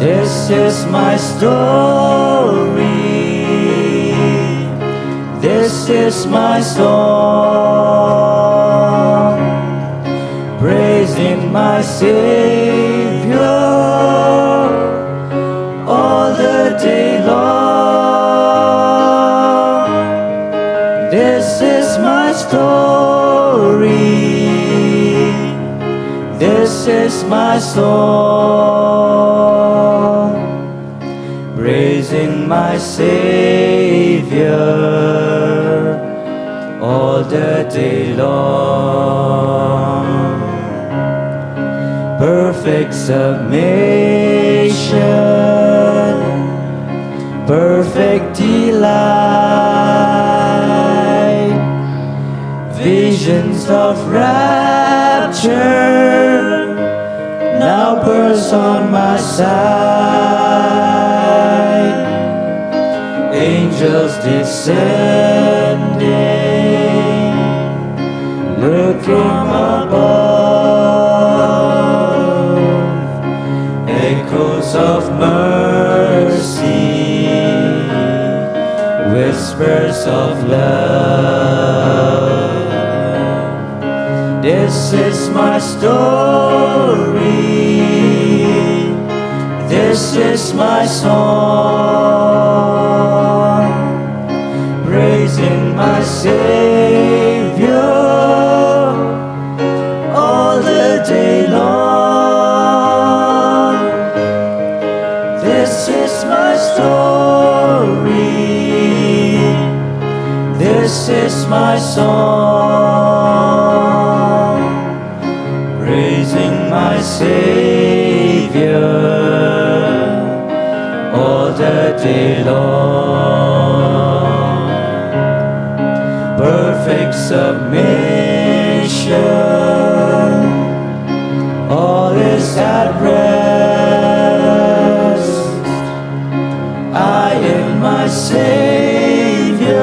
This is my story. This is my song, praising my Savior all the day long. This is my story. This is my song, praising my Savior all the day long. Perfect submission, perfect delight, visions of rapture now burst on my sight. Angels descending, look from above. Echoes of mercy, whispers of love. This is my story. This is my song, praising my Savior My song, praising my Savior all the day long. Perfect submission, all is at rest. I in my Savior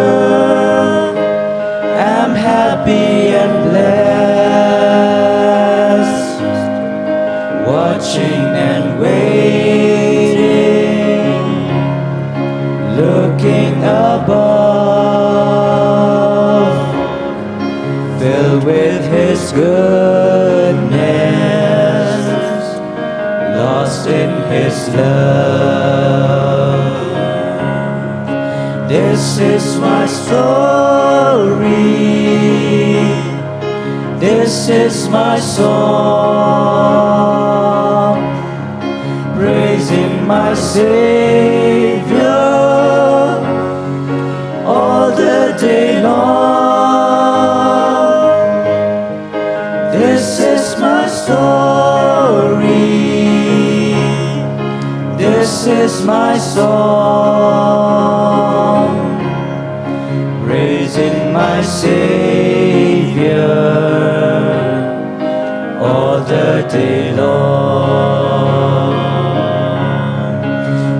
am happy and blessed, watching and waiting, looking above, filled with His goodness, lost in His love. This is my story. This is my song, praising my Savior all the day long. This is my story. This is my song, praising my Savior all the day long.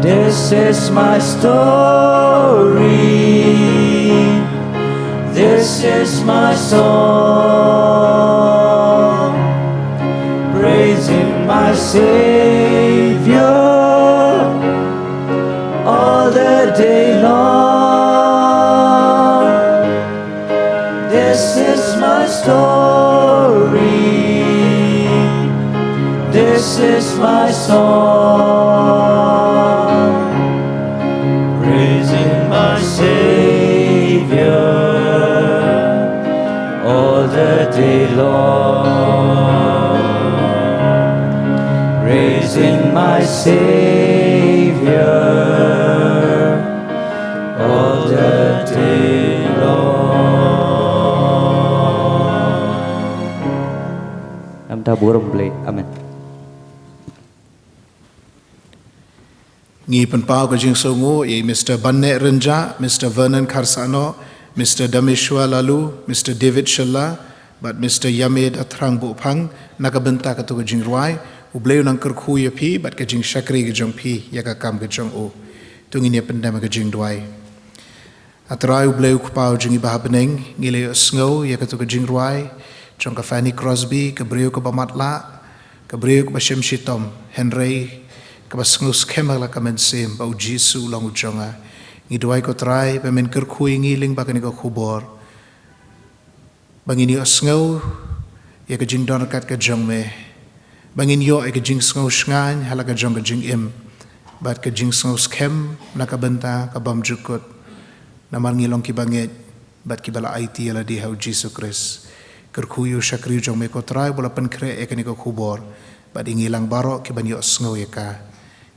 This is my story. This is my song, praising my Savior all the day long. This is my story. This is my song, praising my Savior all the day long. Praising my Savior all the day long. Namar ka burom Blei. Amen. Ngi pynpaw ka jingsngewnguh ïa Mister Banne Rynjah, Mister Vernon Kharsano, Mister Dameshwa Laloo, Mister David Shylla, bad Mister Yame Dathrang Buhphang, na ka bynta katto ka jingrwai. U Blei un nang kyrkhu ïa phi bad ka jingshakri ka jong phi ïa ka kam ka jong u. To ngin ïa pyndem ha ka jingduwai. A Trai U Blei U Kpa jong ngi ba ha bneng, ngi la ïohsngew ïa katto ka jingrwai jong ka Fanny Crosby, ka briew kaba matlah, ka briew kaba shim shitom, hynrei kaba sngew skhem ha la ka mynsiem ba U Jisu U long U jong nga. Ngi duwai ko Trai ba men kyrkhu ïa ngi lyngba kane ka khubor, ba ngin ïohsngew ïa ka jingdon ryngkat ka jong me, ba ngin ïoh ïa ka jingsngew shngaiñ ha la ka jong ka jingim bad ka jingsngew skhem na ka bynta ka bymjukut. Namar ngi long kiba ngeit bad kiba la aiti ïa lade ha U Jisu Khrist. Kyrkhu ïa u shakri u jong me ko Trai ba la pynkhreh ïa kane ka khubor, bad ïa ngi lang baroh kiban ïohsngew ïa ka.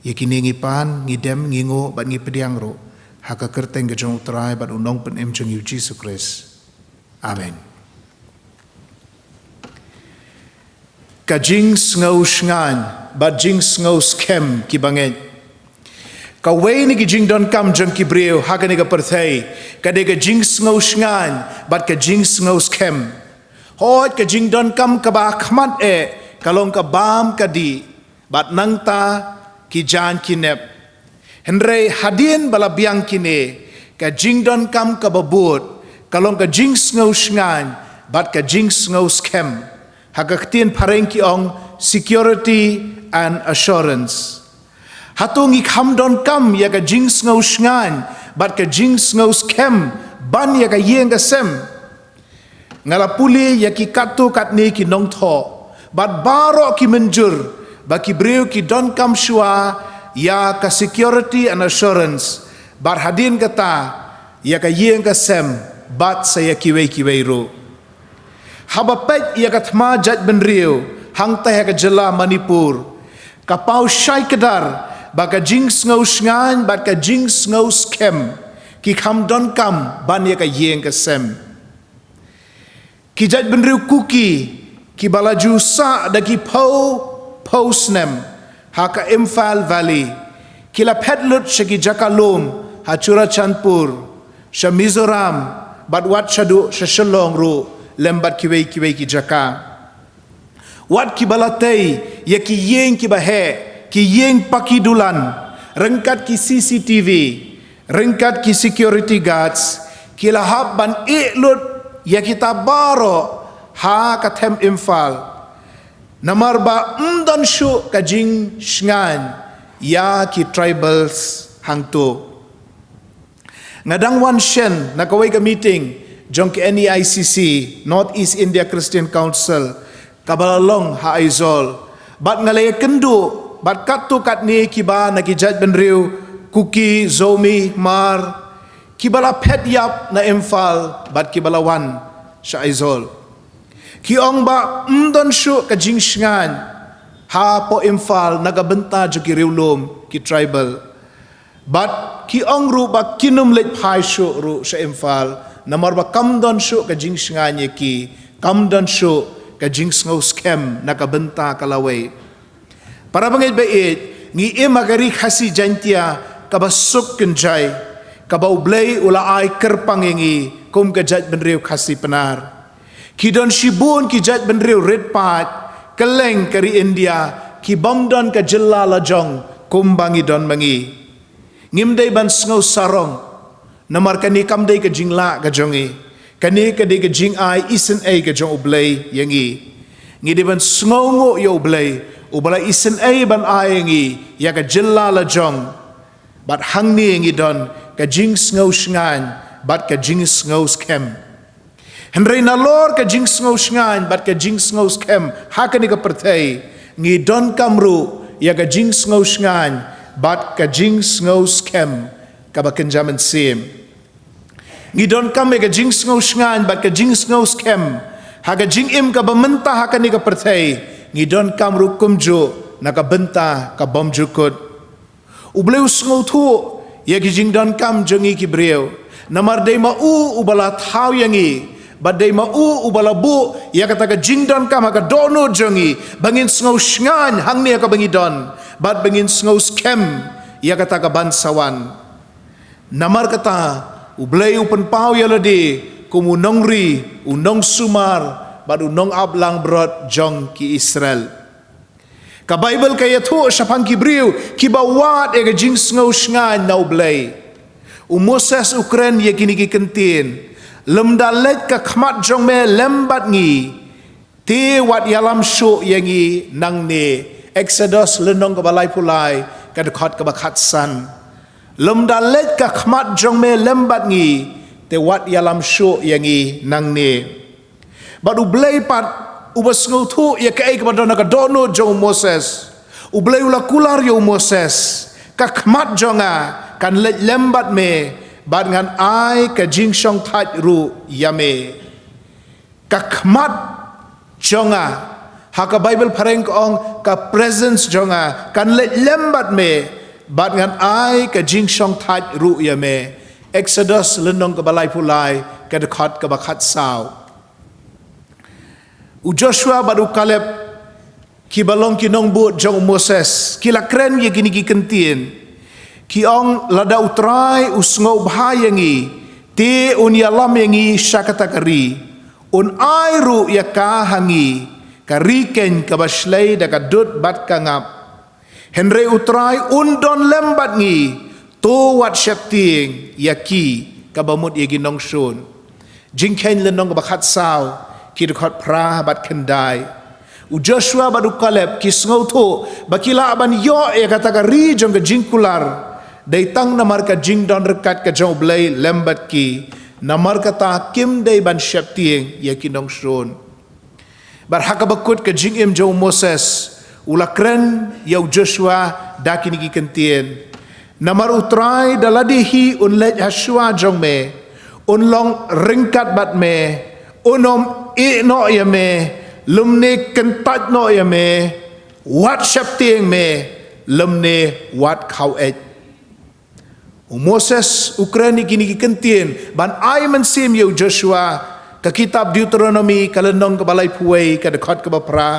Ïa kine ngi pan, ngi dem, ngi nguh bad ngi pdiang ruh ha ka kyrteng ka jong U Trai bad U Nongpynim jong ngi U Jisu Khrist. Amen. Ka jingsngew shngaiñ bad jingsngew skhem kiba ngeit. Kawei na ki jingdonkam jong ki briew ha kane ka pyrthei ka dei ka jingsngew shngaiñ bad ka jingsngew skhem. Hooid, ka jingdonkam kaba ha khmat eh ka long ka bam ka dih, bad nangta ki jaiñ ki nep. Hynrei hadien ba la biang kine, ka jingdonkam kaba bud ka long ka jingsngew shngaiñ bad ka jingsngew skhem. Ha ka ktien phareng ki ong security and assurance. Hato ngi kham donkam ïa ka jingsngew shngaiñ bad ka jingsngew skhem ban ïa ka ïing ka sem? Nga la pule ïa ki katto katne ki nongthoh bad baroh ki mynjur ba ki briew ki donkam shuwa ïa ka security and assurance, bad hadien kata ïa ka ïing ka sem, bad sa ïa kiwei kiwei ruh. Haba peit ïa ka thma jaitbynriew hangta ha ka jylla Manipur, ka paw shai kdar ba ka jingsngew shngaiñ bad ka jingsngew skhem ki kham donkam ban ïa ka ïing ka sem. Ki jaitbynriew Kuki, kiba la ju sah da ki phew phew snem ha ka Imphal Valley, ki la phet lut sha ki jaka lum ha Churachandpur, sha Mizoram, bad wat shaduh sha Shillong ruh, lem bad kiwei kiwei ki jaka. Wat kiba la tei ïa ki ïing kiba heh, ki ïing paki dulan, ryngkat ki C C T V, ryngkat ki security guards, ki la hap ban ïeh lut ïa kita baroh ha ka them Imphal. Namar ba ym don shuh ka jingshngaiñ ïa ki tribals hangto. Nga dang wan shen na kawei ka meeting jong ka N E I C C, North East India Christian Council, kaba la long ha Aizawl. Bad nga la ïakynduh bad katto katne kiba na ki jaitbynriew Kuki, Zomi, Hmar, kiba la phet ïap na Imphal bad kiba la wan sha Aizawl. Ki ong ba ym don shuh ka jingshngaiñ hapoh Imphal na ka bynta jong ki riewlum, ki tribal. Bad ki ong ruh ba kin ym leit phai shuh ruh sha Imphal, namar ba kam don shuh ka jingshngaiñ ïa ki, kam don shuh ka jingsngew skhem na ka bynta ka lawei. Para bangeit ba ïeit, ngi im ha ka ri Khasi Jaintia kaba suk kynjai, kaba U Blei u la ai kyrpang ïa ngi kum ka jaitbynriew Khasi Pnar. Ki don shibun ki jaitbynriew rit paid kylleng ka ri India, kibym don ka jylla la jong kumba ngi don ma ngi. Ngim dei ban sngew sarong, namar kane kam dei ka jinglah ka jong ngi. Kane ka dei ka jingai isynei ka jong U Blei ïa ngi. Ngi dei ban sngewnguh ïa U Blei, uba la isynei ban ai ïa ngi ïa ka jylla la jong. Bad hangne ngi don ka jingsngew shngaiñ bad ka jingsngew skhem. Hynrei nalor ka jingsngew shngaiñ bad ka jingsngew skhem ha kane ka pyrthei, ngi donkam ruh ïa ka jingsngew shngaiñ bad ka jingsngew skhem kaba kynja mynsiem. Ngi donkam ïa ka jingsngew shngaiñ bad ka jingsngew skhem ha ka jingim kaba mynta ha kane ka pyrthei, ngi donkam ruh kumjuh na ka bynta kabym jukut. U Blei u sngewthuh ïa ki jingdonkam jong ngi ki briew. Namar dei ma u uba la thaw ïa ngi, bad dei ma u uba la buh ïa kata ka jingdonkam ha ka dohnud jong ngi, ba ngin sngew shngaiñ hangne ha kaba ngi don, bad ba ngin sngew skhem ïa kata kaban sa wan. Namar kata, U Blei u pynpaw ïa lade kum u nongri, u nongsumar, bad u nongaplangbrot jong ki Israel. Ka Baibl ka ïathuh shaphang ki briew kiba wad ïa ka jingsngew shngaiñ na U Blei. U Moses u kren ïa kine ki kyntien: Lymda leit ka khmat jong me lem bad ngi, te wat ïalam shuh ïa ngi nangne. Exodus lynnong kaba laiphew lai, ka dkhot kaba khatsan. Lymda leit ka khmat jong me lem bad ngi, te wat ïalam shuh ïa ngi nangne. Bad U Blei pat uba sngewthuh ïa kaei kaba don ha ka dohnud jong u Moses. U Blei u la kular ïa u Moses: Ka khmat jong nga kan leit lem bad me, bad ngan ai ka jingshongthait ruh ïa me. Ka khmat jong nga, ha ka Baibl phareng ka ong ka presence jong nga kan leit lem bad me, bad ngan ai ka jingshongthait ruh ïa me. Exodus lynnong kaba laiphew lai, ka dkhot kaba khatsaw. U Joshua bad u Kaleb, kiba long ki nongbud jong u Moses, ki la kren ïa kine ki kyntien. Ki ong: Lada U Trai u sngewbha ïa ngi, te un ïalam ïa ngi sha kata ka ri. Un ai ruh ïa ka ha ngi, ka ri keiñ kaba shlei da ka dud bad ka ngap. Hynrei U Trai un don lem bad ngi, to wat sheptieng ïa ki, kaba mut ïa ki nongshun. Jingkheiñ lynnong kaba khatsaw, ki dkhot phra bad khyndai. U Joshua bad u Kaleb ki sngewthuh ba ki lah ban ïoh ïa kata ka ri jong ka jingkular, dei tang namar ka jingdon ryngkat ka jong U Blei lem bad ki. Namar kata kim dei ban sheptieng ïa ki nongshun. Bad ha kaba kut ka jingim jong u Moses, u la kren ïa u Joshua da kine ki kyntien: Namar U Trai da lade hi un leit ha shuwa jong me, un long ryngkat bad me, un ym ïeh noh ïa me, lymne kyntait noh ïa me, wat sheptieng me, lymne wat khaw-eit. U Moses u kren ïa kine ki kyntien ban ai mynsiem ïa u Joshua, Ka kitab Deuteronomi ka lynnong kaba laiphew wei ka dkhot kaba phra.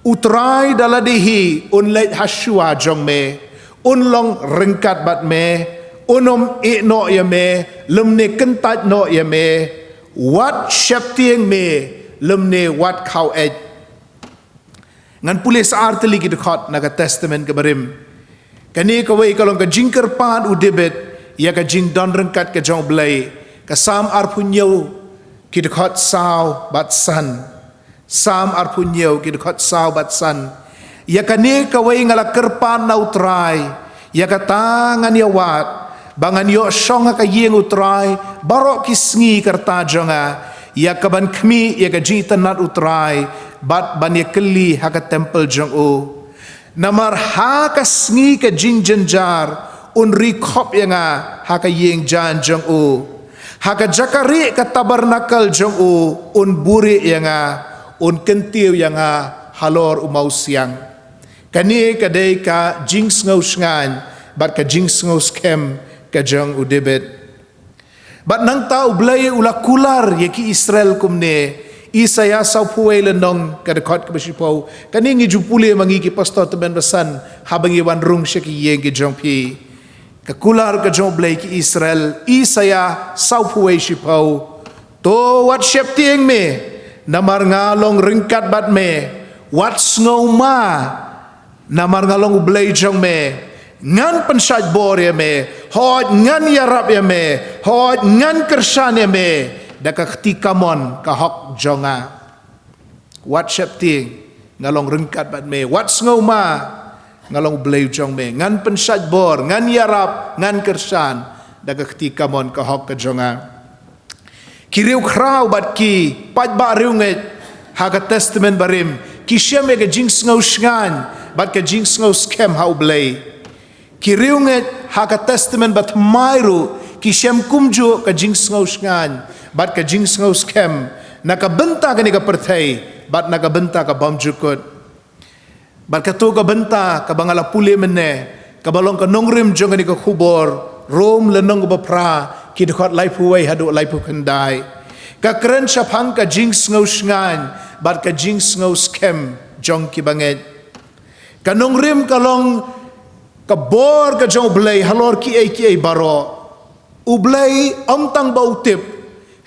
U Trai da lade hi un leit ha shuwa jong me, un long ryngkat bad me, un ym ïeh noh ïa me, lymne kyntait noh ïa me, wat sheptieng me, lymne wat khaw eit. Ngan pule sa ar tylli ki dkhot na ka Testament kaba rim. Kane kawei ka long ka jingkyrpad u David ïa ka jingdon ryngkat ka jong U Blei. Ka Salm arphew hynñiew ki dkhot saw bad san. Salm arphew hynñiew ki dkhot saw bad san. Ïa kane kawei nga la kyrpad na U Trai, ïa kata ngan ïa wad, ba ngan ïoh shong ha ka ïing U Trai baroh ki sngi ka rta jong nga, ïa kaban khmih ïa ka jingitynnad U Trai, bad ban ïa kylli ha ka templ jong u. Namar ha ka sngi ka jingjynjar un ri khop ïa nga ha ka ïing jaiñ jong u. Ha ka jaka rieh ka tabernakl jong u un buhrieh ïa nga, un kyntiew ïa nga halor u mawsiang. Kane ka dei ka jingsngew shngaiñ bad ka jingsngew skhem ka jong u David. Bad nangta U Blei u la kular ïa ki Israel kumne. Isaïah sawphew wei lynnong ka dkhot kaba shiphew. Kane ngi ju pule ma ngi ki pastor tymmen basan haba ngi wan rung sha ki ïing ki jong phi. Ka kular ka jong U Blei ki Israel, Isaïah sawphew wei shiphew. To wat sheptieng me, namar nga long ryngkat bad me, wat sngewma, namar nga long U Blei jong me, ngan pynshait bor ïa me, hooid ngan ïarap ïa me, hooid ngan kyrshan ïa me, da ka kti kamon ka hok jong nga. Wat sheptieng, nga long ryngkat bad me, wat sngewma, nga long U Blei jong me, ngan pynshait bor, ngan ïarap, ngan kyrshan, da ka kti kamon ka hok ka jong nga. Ki riewkhraw bad ki paidbah riewngeit ha ka Testament barim, ki shem ïa ka jingsngew shngaiñ bad ka jingsngew skhem ha U Blei. Ki riewngeit ha ka Testament bathymmai ruh ki shem kumjuh ka jingsngew shngaiñ bad ka jingsngew skhem na ka bynta kane ka pyrthei bad na ka bynta ka bymjukut. Bad kato ka bynta kaba nga la pule mynne, kaba long ka nongrim jong kane ka khubor, Rom lynnong kaba phra, ki dkhot laiphew wei haduh laiphew khyndai. Ka kren shaphang ka jingsngew shngaiñ bad ka jingsngew skhem jong ki bangeit. Ka nongrim ka long ka bor ka jong U Blei halor kiei kiei baroh. U Blei ym tang ba u tip,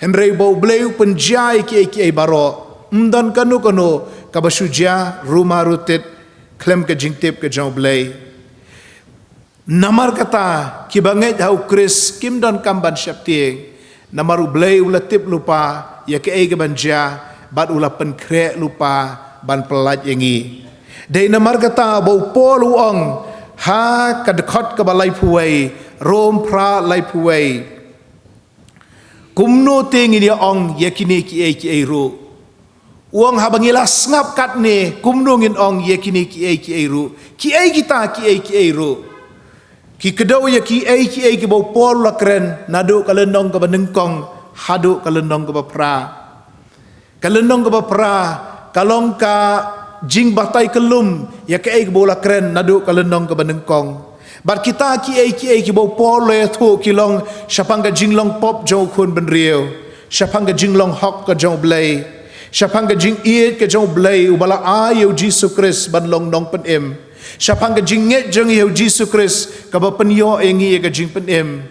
hynrei ba U Blei u pynjia ïa kiei kiei baroh. Ym don kano kano kaba shu jia ruh ma ruh tit khlem ka jingtip ka jong U Blei. Namar kata, ki bangeit ha U Khrist kim donkam ban sheptieng. Namar U Blei u la tip lypa ïa kaei kaban jia, bad u la pynkhreh lypa ban pyllait ïa ngi. Dei namar kata ba u Paul u ong ha ka dkhot kaba laiphew wei, Rom phra laiphew wei. Kumno te ngin ïa ong ïa kine kiei kiei ruh? U ong haba ngi la sngap katne, kumno ngin ong ïa kine kiei kiei ruh? Kiei kita kiei kiei ruh? Ki kdew ïa kiei kiei kiba u Paul u la kren naduh ka lynnong kaba nyngkong haduh ka lynnong kaba phra. Ka lynnong kaba phra ka long ka jingbatai kyllum ïa kaei kaba u la kren naduh ka lynnong kaba nyngkong. Bad kita kiei kiei kiba u Paul u la ïathuh ki long shaphang ka jinglong pop jong u khun bynriew, shaphang ka jinglong hok ka jong U Blei, shaphang ka jingïeit ka jong U Blei uba la ai ïa u Jisu Khrist ban long nongpynim, shaphang ka jingngeit jong ngi ïa u Jisu Khrist kaba pynïoh ïa ngi ïa ka jingpynim,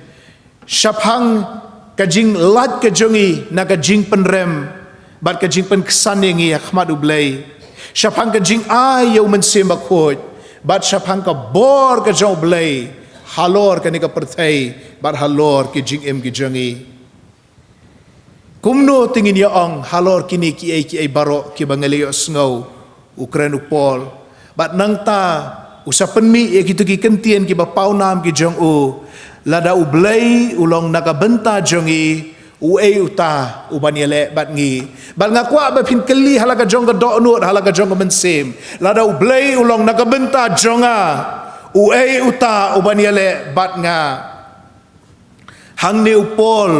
shaphang ka jinglait ka jong ngi na ka jingpynrem bad ka jingpynksan ïa ngi ha khmat U Blei, shaphang ka jingai ïa u Mynsiem Bakhuid, bad shaphang ka bor ka jong U Blei halor kane ka pyrthei bad halor ki jingim ki jong ngi. Kumno te ngin ïa ong halor kine kiei kiei baroh kiba ngi la ïohsngew u kren u Paul? Bad nangta u sa pynmih ïa kito ki kyntien kiba pawnam ki jong u. Lada U Blei u long na ka bynta jong ngi, uei uta uban ïaleh bad ngi? Bad nga kwah ba phin kylli ha la ka jong ka dohnud, ha la ka jong ka mynsiem, lada U Blei u long na ka bynta jong nga, uei uta uban ïaleh bad nga? Hangne u Paul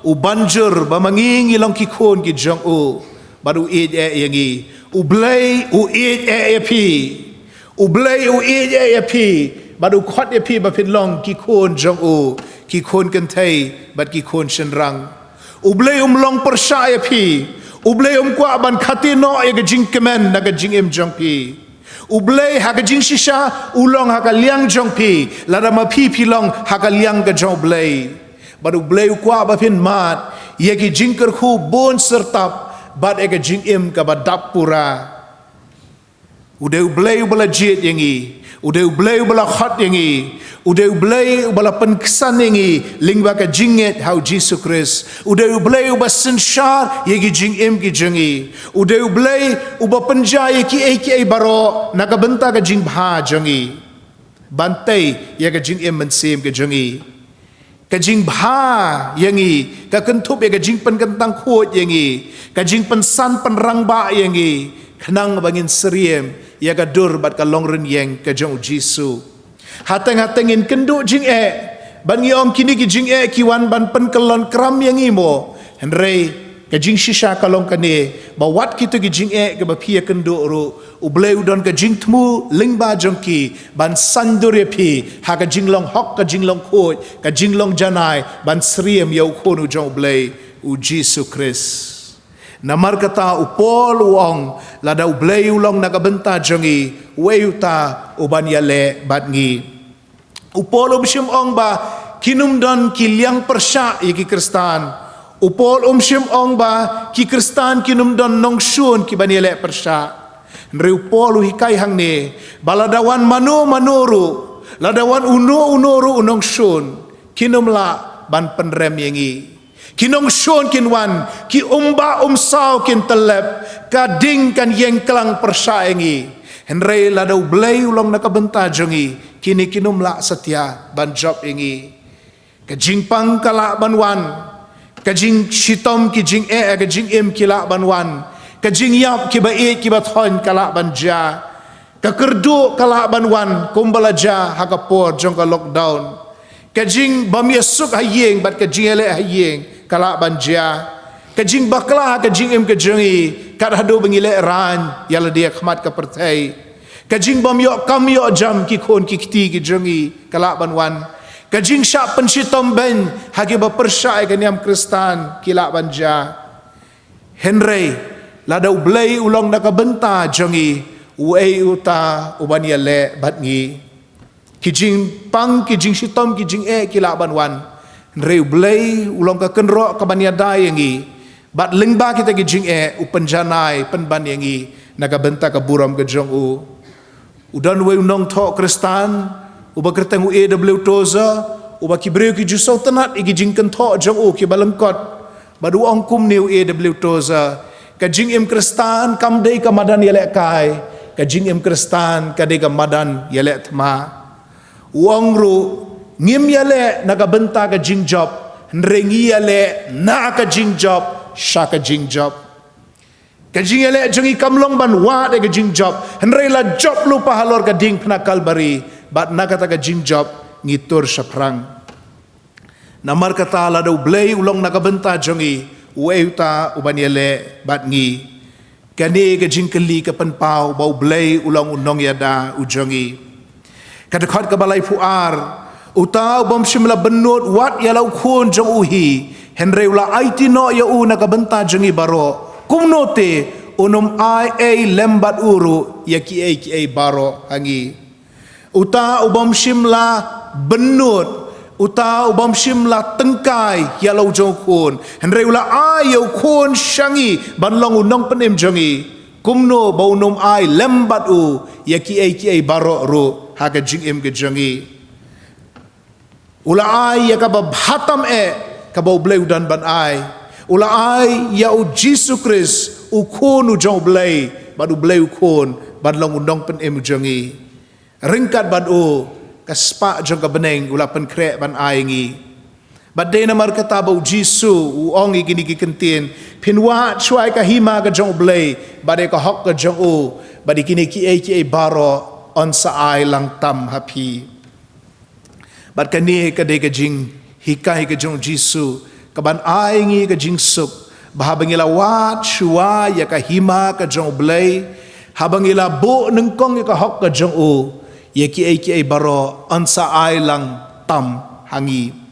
u ban jur ba ma ngi ngi long ki khun ki jong u, bad u ïeit eh ïa ngi. U Blei u ïeit eh ïa phi. U Blei u ïeit eh ïa phi, bad u khot ïa phi ba phin long ki khun jong u, ki khun kynthei bad ki khun shynrang. U Blei um long pyrshah ïa phi. U Blei um kwah ban khati noh ïa ka jingkmen na ka jingim jong phi. U Blei ha ka jingshisha u long ha ka liang jong phi, lada ma phi phi long ha ka liang ka jong U Blei. Bad U Blei u kwah ba phin mad ïa ki jingkyrkhu bun syrtap bad ïa ka jingim kaba dap pura. U dei U Blei uba la jied ïa ngi. U dei U Blei uba la khot ïa ngi. U dei U Blei uba la pynksan ïa ngi lyngba ka jingngeit ha U Jisu Khrist. U dei U Blei uba synshar ïa ki jingim ki jong ngi. U dei U Blei uba pynjah ïa kiei kiei baroh na ka bynta ka jingbha jong ngi. Ban tei ïa ka jingim mynsiem ka jong ngi. Ka jingbha ïa ngi ka kynthup ïa ka jingpynkyntang khuid ïa ngi, ka jingpynsan pynrangbah ïa ngi, khnang ba ngin syriem ïa ka dur bad ka longrynïeng ka jong U Jisu. Hateng hateng ngin kynduh jingeh, bad ngi ong kine ki jingeh ki wan ban pynkyllon kram ïa ngi mo. Hynrei ka jingshisha ka long kane, ba wat kito ki jingeh kiba phi ïa kynduh ruh, U Blei u don ka jingthmu lyngba jong ki ban saiñdur ïa phi ha ka jinglong hok, ka jinglong khuid, ka jinglong janai, ban syriem ïa U Khun u jong U Blei, U Jisu Khrist. Namar kata U Paul u ong, lada U Blei u long na ka bynta jong ngi, uei uta uban ïaleh bad ngi. U Paul um shym ong ba kin ym don ki liang pyrshah ïa ki Khristan. U Paul um shym ong ba ki Khristan kin ym don nongshun kiban ïaleh pyrshah. Hynrei U Paul u hikai hangne ba lada wan mano mano ruh, lada wan uno uno ruh u nongshun, kin ym lah ban pynrem ïa ngi. Ki nongshun kin wan, ki umbah umsaw kin tyllep, ka ding kan ïeng klang pyrshah ïa ngi. Hynrei lada U Blei u long na ka bynta jong ngi, kine kin ym lah satia ban jop ïa ngi. Ka jingpang ka lah ban wan, ka jingshitom ki jingeh, ka jingim ki lah ban wan, ka jingïap kiba ïeit kiba thoiñ ka lah ban jia. Ka kyrduh ka lah ban wan kumba la jia ha ka por jong ka lockdown. Ka jingbym ïasuk ha ïing bad ka jingïaleh ha ïing ka lah ban jia. Ka jingbakla ha ka jingim ka jong ngi, kat haduh ba ngi lehraiñ ïa lade ha khmat ka pyrthei. Ka jingbym ïoh kam ïoh jam ki khun ki kti ki jong ngi ka lah ban wan. Ka jingshah pynshitom beiñ ha kiba pyrshah ïa ka niam Khristan ki lah ban jia. Hynrei lada U Blei u long na ka bynta jong ngi, uei uta uban ïaleh bad ngi. Ki jingpang, ki jingshitom, ki jingeh ki lah ban wan. Hynrei U Blei u long ka kynroh kaban ïada ïa ngi. Bad lyngba kita ki jingeh u pynjanai pynban ïa ngi na ka bynta ka burom ka jong u. U don uwei u nongthoh Khristan uba kyrteng u A W Tozer, uba ki briew ki ju sngewtynnat ïa ki jingkynthoh jong u kiba lyngkot. Bad u ong kumne u A W Tozer, ka jingim Khristan kam dei ka madan ïalehkai, ka jingim Khristan ka dei ka madan ïaleh thma. U ong ruh, ngim ïaleh na ka bynta ka jingjop, hynrei ngi ïaleh na ka jingjop sha ka jingjop. Ka jingïaleh jong ngi kam long ban wad ïa ka jingjop, hynrei la jop lypa halor ka diengphna Kalbari, bad na kata ka jingjop ngi tur shaphrang. Namar kata lada U Blei u long na ka bynta jong ngi, uei uta uban ïaleh bad ngi. Kane ka jingkylli ka pynpaw ba U Blei u long u nongïada u jong ngi. Ka dkhot kaba laiphew ar, uta u bym shym la bynnud wat ïa la u khun jong u hi, hynrei u la aiti noh ïa u na ka bynta jong ngi baroh. Kumno te un ym ai ei lem bad u ruh ïa kiei kiei baroh ha ngi. Uta u bym shym la bynnud, uta u bym shym la tyngkai ïa la u jong u khun, hynrei u la ai ïa u khun sha ngi ban long u nongpynim jong ngi. Kumno ba un ym ai lem bad u ïa kiei kiei baroh ruh ha ka jingim ka jong ngi. U la ai ïa kaba bha tam eh kaba U Blei u don ban ai. U la ai ïa U Jisu Khrist, U Khun u jong U Blei, bad U Blei U Khun ban long u nongpynim u jong ngi. Ryngkat bad u, ka spah jong ka bneng u la pynkhreh ban ai ngi. Bad dei namar kata ba U Jisu u ong ïa kine ki kyntien, phin wad shuwa ïa ka hima ka jong U Blei bad ïa ka hok ka jong u, bad ïa kine kiei kiei baroh yn sa ai lang tam ha phi. Bad kane ka dei ka jinghikai ka jong U Jisu kaban ai ngi ka jingsuk, ba haba ngi la wad shuwa ïa ka hima ka jong U Blei, haba ngi la buh nyngkong ïa ka hok ka jong u, ïa kiei kiei baroh yn sa ai lang tam ha ngi.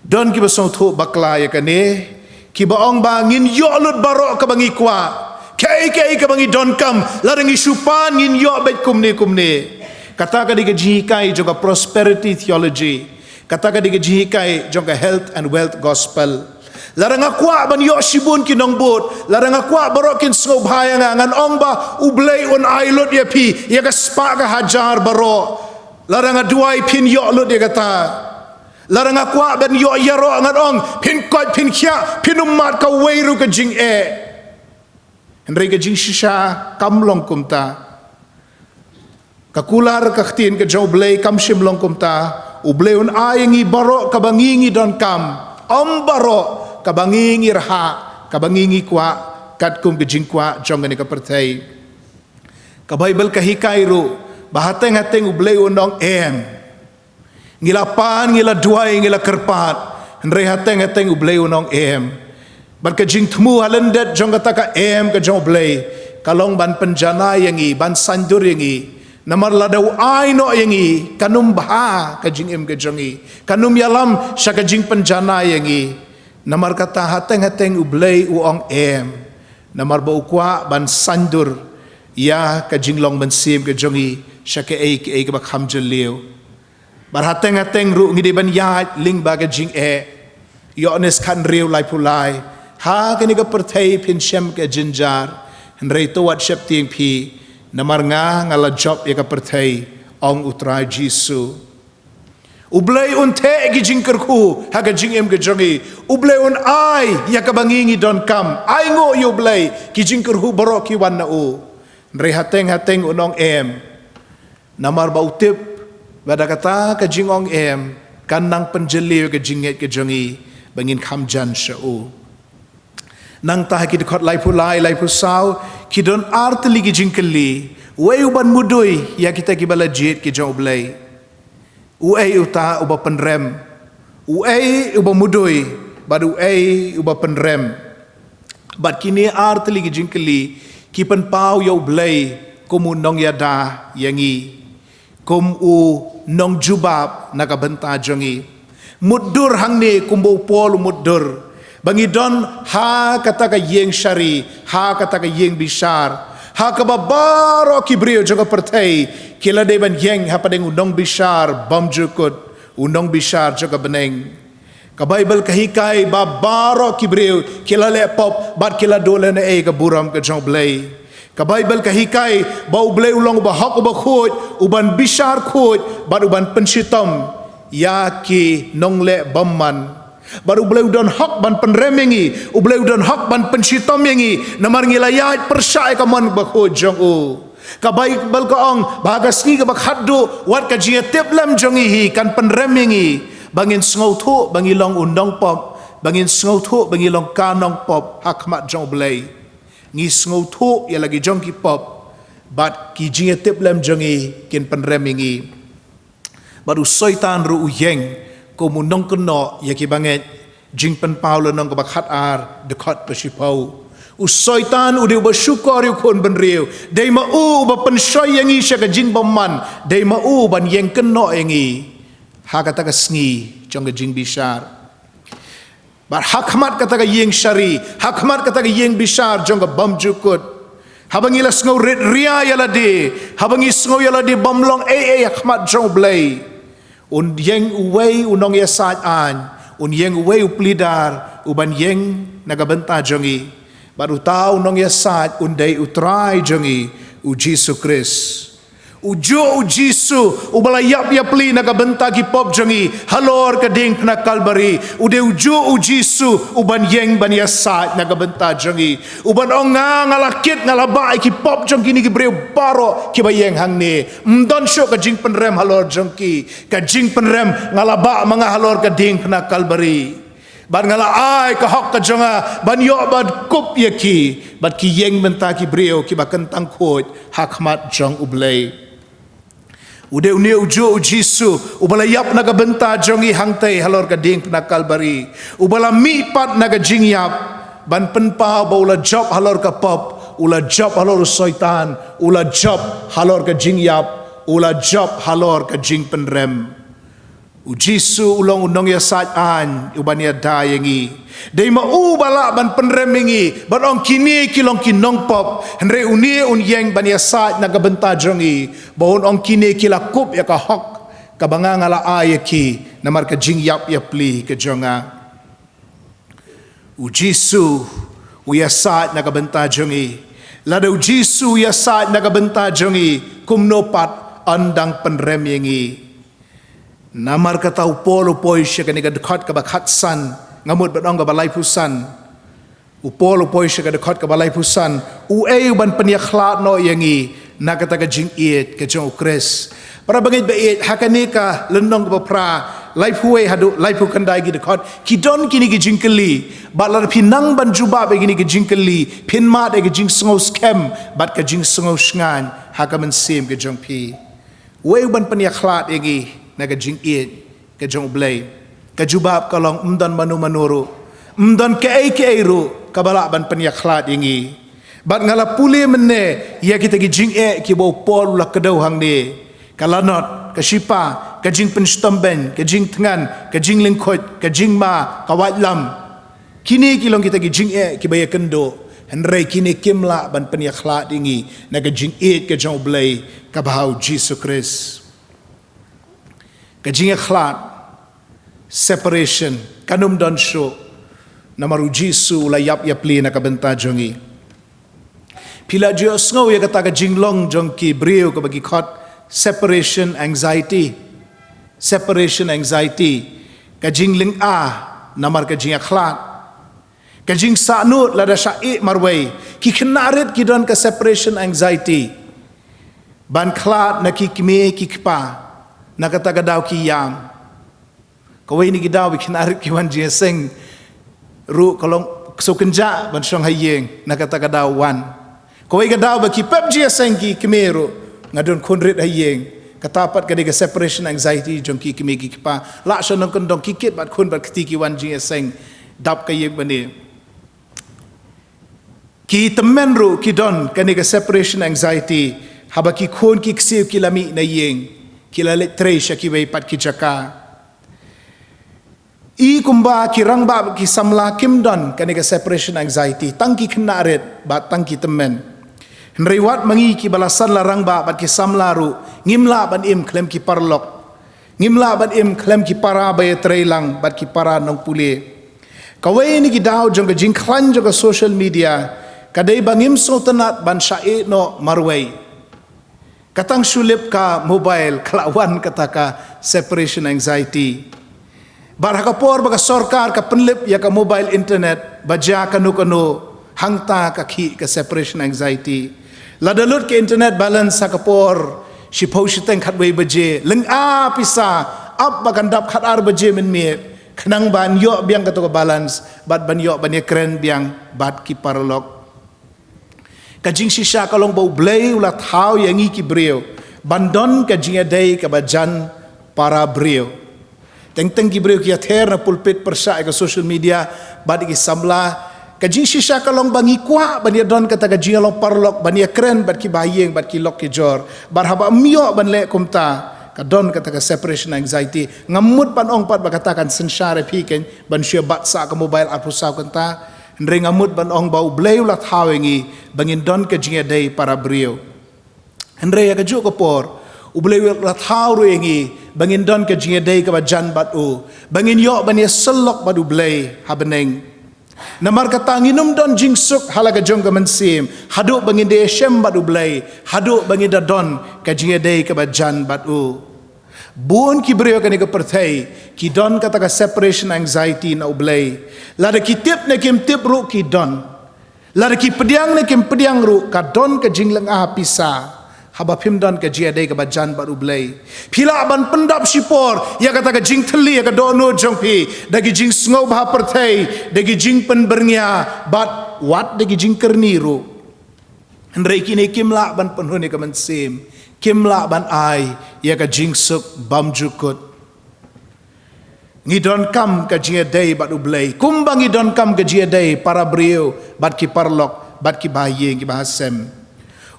Don kiba sngewthuh bakla ïa kane, kiba ong ba ngin ïoh lut baroh kaba ngi kwah. Kaei kaei kaba ngi donkam, lada ngi shu pan ngin ïoh beit kumne kumne. Kata ka dei ka jinghikai jong ka prosperity theology. Kata ka dei ka jinghikai jong ka health and wealth gospel. Lada nga kwah ban ïoh shibun ki nongbud, lada nga kwah baroh kin sngewbha ïa nga, ngan ong ba U Blei un ai lut ïa phi ïa ka spah ka hajar baroh. Lada nga duwai phin ïoh lut ïa kata. Lada nga kwah ban ïoh ïaroh, ngan ong phin koit, phin khiah, phin ym mad kawei ruh ka jingeh. Hynrei ka jingshisha kam long kumta. Ka kular ka ktien ka jong U Blei kam shym long kumta. U Blei un ai ïa ngi baroh kaba ngi ngi donkam, ym baroh kaba ngi ngi rhah, kaba ngi ngi kwah, katkum ka jingkwah jong kane ka pyrthei. Ka Baibl ka hikai ruh ba hateng hateng U Blei un ong em. Ngi la pan, ngi la duwai, ngi la kyrpad, hynrei hateng hateng U Blei un ong em. Bad ka jingthmu ha lyndet jong kata ka em ka jong U Blei ka long ban pynjanai ïa ngi, ban saiñdur ïa ngi. Namar lada u ai noh ïa ngi, kan ym bha ka jingim ka jong ngi, kan ym ïalam sha ka jingpynjanai ïa ngi. Namar kata hateng hateng U Blei u ong em. Namar ba u kwah ban saiñdur ïa ka jinglong mynsiem ka jong ngi sha kaei kaei kaba kham jylliew. Bad hateng hateng ruh ngi dei ban ïaid lyngba ka jingeh. Ïoannis khathynriew laiphew lai. Ha kane ka pyrthei phin shem ka jynjar, hynrei to wat sheptieng phi, namar nga nga la jop ïa ka pyrthei, ong U Trai Jisu. U Blei un theh ki jingkyrkhu ha ka jingim ka jong ngi. U Blei un ai ïa kaba ngi ngi donkam. Ai nguh ïa U Blei, ki jingkyrkhu baroh ki wan na u. Hynrei hateng hateng un ong em. Namar ba u tip ba da kata ka jingong em kan nang pynjylliew ka jingngeit ka jong ngi ba ngin kham jan sha u. Nangta ha ki dkhot laiphew lai, laiphew saw, ki don ar tylli ki jingkylli. Uei uban mudui ïa kita kiba la jied ki jong U Blei? Uei uta uba pynrem? Uei uba mudui bad uei uba pynrem? Bad kine ar tylli ki jingkylli ki pynpaw ïa U Blei kum u nongïada ïa ngi, kum u nongjubab na ka bynta jong ngi. Mutdur hangne kumba u Paul u mutdur, ba ngi don ha kata ka ïing shari, ha kata ka ïing bishar, ha kaba baroh ki briew jong ka pyrthei ki la dei ban ïeng hapdeng u nongbishar bymjukut, u nongbishar jong ka bneng. Ka Baibl ka hikai ba baroh ki briew ki la leh pop bad ki la duh lehnoh ïa ka burom ka jong U Blei. Ka Baibl ka hikai ba U Blei u long uba hok uba khuid, uban bishar khuid bad uban pynshitom ïa ki nongleh bymman. Bad U Blei u don hok ban pynrem ïa ngi, U Blei u don hok ban pynshitom ïa ngi, namar ngi la ïaid pyrshah ïa ka mon ba khuid jong u. Ka Baibl ka ong ba ha ka sngi kaba khatduh wat ka jingïatiplem jong ngi hi kan pynrem ïa ngi ba ngin sngewthuh ba ngi long u nongpop, ba ngin sngewthuh ba ngi long ka nongpop ha khmat jong U Blei. Ngi sngewthuh ïa la ki jong ki pop bad ki jingïatiplem jong ngi kin pynrem ïa ngi. Bad u Soitan ruh u ïeng kum u nongkynnoh ïa ki bangeit. Jingpynpaw lynnong kaba khatar, dkhot ba shiphew. U Soitan u dei uba shukor ïa u khun bynriew. Dei ma u uba pynshoi ïa ngi sha ka jingbymman. Dei ma u ban ïeng kynnoh ïa ngi ha kata ka sngi jong ka jingbishar. Bad ha khmat kata ka ïing shari, ha khmat kata ka ïing bishar jong ka bymjukut, haba ngi la sngew rit ria ïa lade, haba ngi sngew ïa lade bym long ei ei ha khmat jong U Blei, un ïeng uwei u nongïasaid aiñ, un ïeng uwei u pledar uban ïeng na ka bynta jong ngi. Bad uta u nongïasaid un dei U Trai jong ngi, U Jisu Khrist. U juh U Jisu uba la ïap ïapli na ka bynta ki pop jong ngi halor ka diengphna Kalbari. U dei u juh U Jisu uban ïeng ban ïasaid na ka bynta jong ngi, uban ong, nga, nga la kit, nga la bah ïa ki pop jong kine ki briew baroh kiba ïeng hangne. Ym don shuh ka jingpynrem halor jong ki. Ka jingpynrem nga la bah ma nga halor ka diengphna Kalbari. Bad nga la ai ka hok ka jong nga ban ïoh ban kup ïa ki, bad ki ïeng mynta ki briew kiba kyntang khuid ha khmat jong U Blei. U dei une u juh U Jisu uba la ïap na ka bynta jong ngi hangtei halor ka diengphna Kalbari, uba la mihpat na ka jingïap ban pynpaw ba u la jop halor ka pop, u la jop halor u Soitan, u la jop halor ka jingïap, u la jop halor ka jingpynrem. U Jisu u long u nongïasaid aiñ uban ïada ïa ngi. Dei ma u ba lah ban pynrem ïa ngi, ban ong kine ki long ki nongpop, hynrei une un ïeng ban ïasaid na ka bynta jong ngi, ba un ong kine ki la kup ïa ka hok kaba nga nga la ai ïa ki, namar ka jingïap ïapli ka jong nga. U Jisu u ïasaid na ka bynta jong ngi. Lada u Jisu u ïasaid na ka bynta jong ngi, kumno pat yn dang pynrem ïa ngi? Namar kata u Paul u poi sha kane ka dkhot kaba khatsan, nga mut ban ong kaba laiphew san. U Paul u poi sha ka dkhot kaba laiphew san, uei uban pynïakhlad noh ïa ngi na kata ka jingïeit ka jong u Khrist. Para bangeit ba ïeit, ha kane ka lynnong kaba phra, laiphew wei haduh laiphew khyndai ki dkhot, ki don kine ki jingkylli. Bad lada phi nang ban jubab ïa kine ki jingkylli, phin mad ïa ka jingsngew skhem bad ka jingsngew shngaiñ ha ka mynsiem ka jong phi. Uei uban pynïakhlad ïa ngi na ka jingïeit ka jong u Blei? Ka jubab ka long, ym don mano mano ruh, ym don kaei kaei ruh kaba lah ban pynïakhlad ïa ngi. Bad nga la pule mynne ïa kita ki jingeh kiba u Paul u la kdew hangne: ka lanot, ka shipa, ka jingpynshitom beiñ, ka jingthngan, ka jinglyngkhuid, ka jingma, ka waitlam. Kine ki long kita ki jingeh kiba ïakynduh, hynrei kine kim lah ban pynïakhlad ïa ngi na ka jingïeit ka jong u Blei kaba ha u Jisu Khrist. Ka jingïakhlad, separation, kan ym don shuh, namar u Jisu u la ïap ïapli na ka bynta jong ngi. Phi la ju ïohsngew ïa kata ka jinglong jong ki briew kaba ki khot separation anxiety. Separation anxiety, ka jinglynga namar ka jingïakhlad. Ka jingsahnud lada shah ïeh marwei. Ki khynnah rit ki don ka separation anxiety. Ban khlad na ki kmie ki kpa, na kata ka daw ki ïam. Kawei na ki daw ba ki khynnah rit ki wan jingïaseng ruh ka long sngewkynjah ban shong ha ïing, na kata ka daw wan. Kawei ka daw ba ki pep jingïaseng ki kmie ruh, nga don khun rit ha ïing. Kata pat ka dei ka separation anxiety jong ki kmie ki kpa. Lah sha nongkyndong, ki kit bad khun bad kti, ki wan jingïaseng dap ka ïing bad ïing. Ki tymmen ruh ki don kane ka separation anxiety, haba ki khun ki ksiew ki la mih na ïing, ki la leit trei sha kiwei pat ki jaka. I kumba ki rangbah bad ki samla kim don kane ka separation anxiety, tang ki khynnah rit bad tang ki tymmen. Hynrei wat ma ngi kiba la san la rangbah bad ki samla ruh, ngim lah ban im khlem ki paralok. Ngim lah ban im khlem ki para ba ïatreilang bad ki para nongpule. Kawei na ki daw jong ka jingkhlaiñ jong ka social media ka dei ba ngim sngewtynnat ban shah ïeh noh marwei. Ka tang shu lip ka mobile ka la wan kata ka separation anxiety. Bad ha ka por ba ka sorkar ka pynlip ïa ka mobile internet ba jia kano kano, hangta ka khih ka separation anxiety. Lada lut ka internet balance ha ka por shiphew shiteng khatwei baje, lynga pisa, ap ba kan dap khatar baje mynmiet, khnang ban ïoh biang kato ka balance bad ban ïoh ban ïakren biang bad ki paralok. Ka jingshisha ka long ba U Blei u la thaw ïa ngi ki briew ban don ka jingïadei kaba jan para briew. Teng teng ki briew ki ïather na pulpit, pyrshah ïa ka social media bad ïa ki samla. Ka jingshisha ka long ba ngi kwah ban ïadon kata ka jingïalong paralok, ban ïakren bad ki bahaïing bad ki lok ki jor. Bad haba ym ïoh ban leh kumta, ka don kata ka separation anxiety. Ngam mut ban ong pat ba kata kan synshar ïa phi kein ban shu ïa bat sah ka mobile arphew saw kynta. Hynrei nga mut ban ong ba U Blei u la thaw ïa ngi ba ngin don ka jingïadei para briew. Hynrei ha kajuh ka por, U Blei u la thaw ruh ïa ngi ba ngin don ka jingïadei kaba jan bad u, ba ngin ïoh ban ïasyllok bad U Blei ha bneng. Namar kata ngin ym don jingsuk ha la ka jong ka mynsiem haduh ba ngin da ïashem bad U Blei, haduh ba ngin da don ka jingïadei kaba jan bad u. Bun ki briew kane ka pyrthei ki don kata ka separation anxiety na U Blei. Lada ki tip ne kim tip ruh ki don. Lada ki pdiang ne kim pdiang ruh ka don ka jinglynga pisa haba phim don ka jingïadei kaba jan bad U Blei. Phi lah ban pyndap shipor ïa kata ka jingthylli ïa ka dohnud jong phi da ki jingsngewbha pyrthei, da ki jingpynbyrngia bad wat da ki jingkyrni ruh. Hynrei kine kim lah ban pynhun ïa ka mynsiem, kim lah ban ai ïa ka jingsuk bymjukut. Ngi donkam ka jingïadei bad U Blei kumba ngi donkam ka jingïadei para briew bad ki paralok bad ki bahaïing ki bahasem.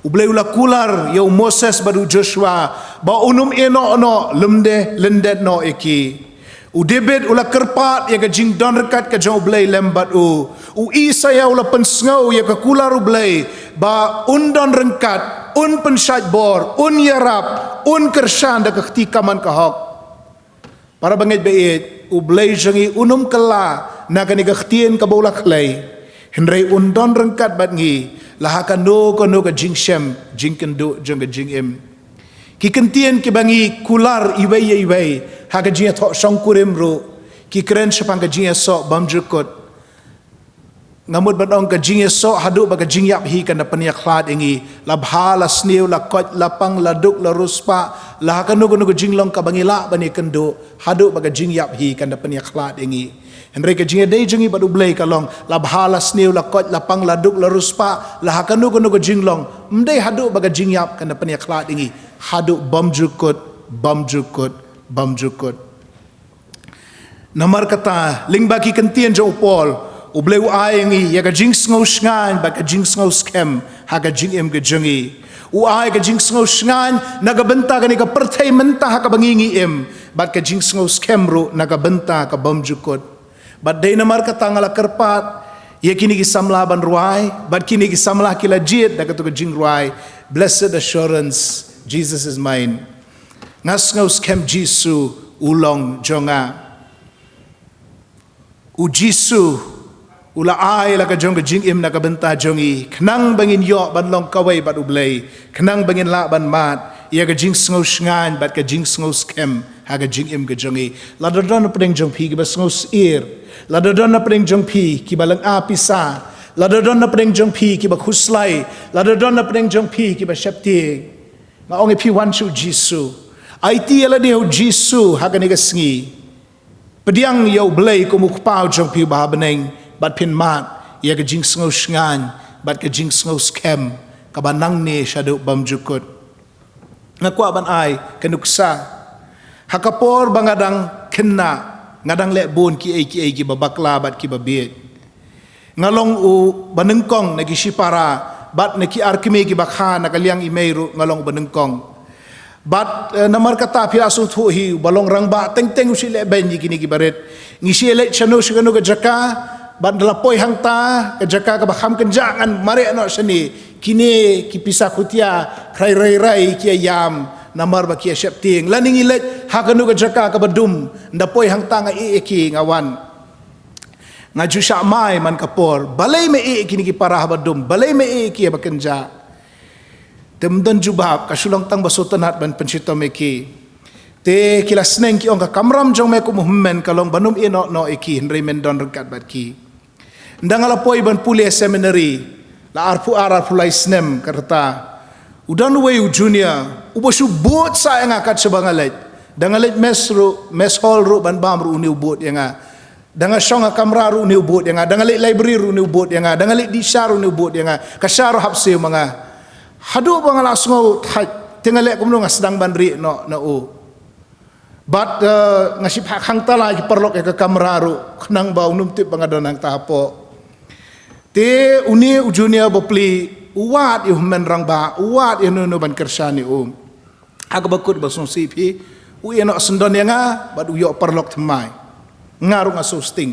U Blei u la kular ïa u Moses bad u Joshua ba un ym ïehnoh noh lymne lyndet noh ïa ki. U David u la kyrpad ïa ka jingdon ryngkat ka jong U Blei lem bad u. U Isaïah u la pynsngew ïa ka kular U Blei ba un don ryngkat, un pynshait bor, un ïarap, un kyrshan da ka kti kamon ka hok. Para bangeit ba ïeit, U Blei jong ngi un ym kylla na kane ka ktien kaba u la khlei. Hynrei un don ryngkat bad ngi la ha kano kano ka jingshem jingkynduh jong ka jingim. Ki kyntien kiba ngi kular iwei ïa iwei ha ka jingïathoh shongkurim ruh ki kren shaphang ka jingïasoh bymjukut. Nga mut ban ong ka jingïasoh haduh ba ka jingïap hi kan da pynïakhlad ïa ngi. La bha la sniew, la koit la pang, la duk la riewspah, la ha kano kano ka jinglong kaba ngi lah ban ïakynduh, haduh ba ka jingïap hi kan da pynïakhlad ïa ngi. Hynrei ka jingïadei jong ngi bad U Blei ka long, la bha la sniew, la koit la pang, la duk la riewspah, la ha kano kano ka jinglong, ym dei haduh ba ka jingïap kan da pynïakhlad ïa ngi, haduh bymjukut, bymjukut, bymjukut. Namar kata, lyngba ki kyntien jong u Paul, U Blei u ai ïa ngi ïa ka jingsngew shngaiñ bad ka jingsngew skhem ha ka jingim ka jong ngi. U ai ka jingsngew shngaiñ na ka bynta kane ka pyrthei mynta ha kaba ngi ngi im, bad ka jingsngew skhem ruh na ka bynta ka bymjukut. Bad dei namar kata nga la kyrpad ïa kine ki samla ban rwai, bad kine ki samla ki la jied da kato ka jingrwai, Blessed Assurance, Jesus is mine. Nga sngew skhem Jisu u long jong nga. U Jisu u la ai la ka jong ka jingim na ka bynta jong ngi, khnang ba ngin ïoh ban long kawei bad U Blei, khnang ba ngin lah ban mad ïa ka jingsngew shngaiñ bad ka jingsngew skhem ha ka jingim ka jong ngi. Lada don na pdeng jong phi kiba sngew syier, lada don na pdeng jong phi kiba lynga pisa, lada don na pdeng jong phi kiba khuslai, lada don na pdeng jong phi kiba sheptieng, nga ong ïa phi, wan sha u Jisu. Aiti ïa lade ha u Jisu ha kane ka sngi. Pdiang ïa U Blei kum u Kpa jong phi uba ha bneng, bad phin mad ïa ka jingsngew shngaiñ bad ka jingsngew skhem kaba nangne shaduh bymjukut. Nga kwah ban ai ka nuksa. Ha ka por ba nga dang khynnah, nga dang leh bun kiei kiei kiba bakla bad kiba bieit. Nga long uba nyngkong na ki shipara bad na ki ar kmie kiba kha na ka liang i mei ruh nga long uba nyngkong. Bad, eh, namar kata phi la sngewthuh hi, uba long rangbah teng teng u shu leh beiñ ïa kine kiba rit. Ngi shu leit shano shano ka jaka, bad da la poi hangta ka jaka kaba kham kynjah ngan mareh noh shane. Kine ki pisa khutia, khrai rai rai ki ïa ïam, namar ba ki ïa sheptieng. Lane ngi leit ha kano ka jaka kaba dum, da poi hangta nga ïeh ïa ki nga wan. Nga ju shah mai man ka por, balei me ïeh ïa kine ki para haba dum, balei me ïeh ïa ki haba kynjah. Te ym don jubab, ka shu long tang ba sngewtynnat ban pynshitom ïa ki. Te ki la sneng ki ong, ka kamram jong me kum u hynmen ka long ban ym ïehnoh noh ïa ki, hynrei men don ryngkat bad ki. Ynda nga la poi ban pule seminary, la arphew ar arphew lai snem ka rta, u don uwei u junior uba shu bud sah ïa nga kat shaba nga leit. Da nga leit mess ruh, mess hall ruh ban bam ruh une u bud ïa nga. Da nga shong ha kamra ruh une u bud ïa nga. Da nga leit library ruh une u bud ïa nga. Da nga leit dih sha ruh une u bud ïa nga. Ka sha ruh hap siew ma nga. Haduh ba nga la sngew thait, te nga leh kumno, nga sdang ban rieh noh na u. Bad, eh, nga shim ha khang tylli ki paralok ïa ka kamra ruh, khnang ba un ym tip ba nga don hangta hapoh. Te une u junior bapli u wad ïa u hynmen rangbah, u wad ïa uno uno ban kyrshan ïa u. Ha kaba kut ba sngewsih phi, u ïehnoh syndon ïa nga bad u ïoh paralok thymmai. Nga ruh nga sngewsting.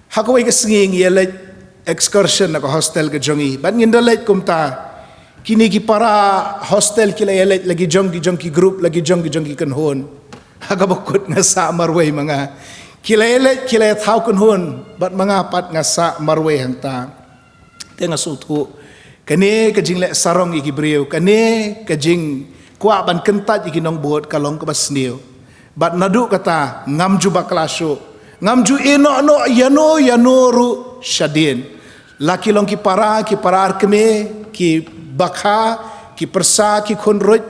Ha kawei ka sngi ngi ïa leit excursion na ka hostel ka jong ngi. Bad ngin da leit kumta. Kine ki para hostel ki la ïa leit la ki jong ki jong ki group, la ki jong ki jong ki kynhun. Ha kaba kut nga sah marwei ma nga. Ki la ïa leit, ki la ïa thaw kynhun, bad ma nga pat nga sah marwei hangta. Te nga sngewthuh, kane ka jingleh sarong ïa ki briew, kane ka jingkwah ban kyntait ïa ki nongbud ka long kaba sniew. Bad naduh kata ngam ju bakla shuh, ngam ju ïehnoh noh ïano ïano ruh shadien. La ki long ki para, ki para arkmie, ki bakha, ki pyrsa, ki khun ruh.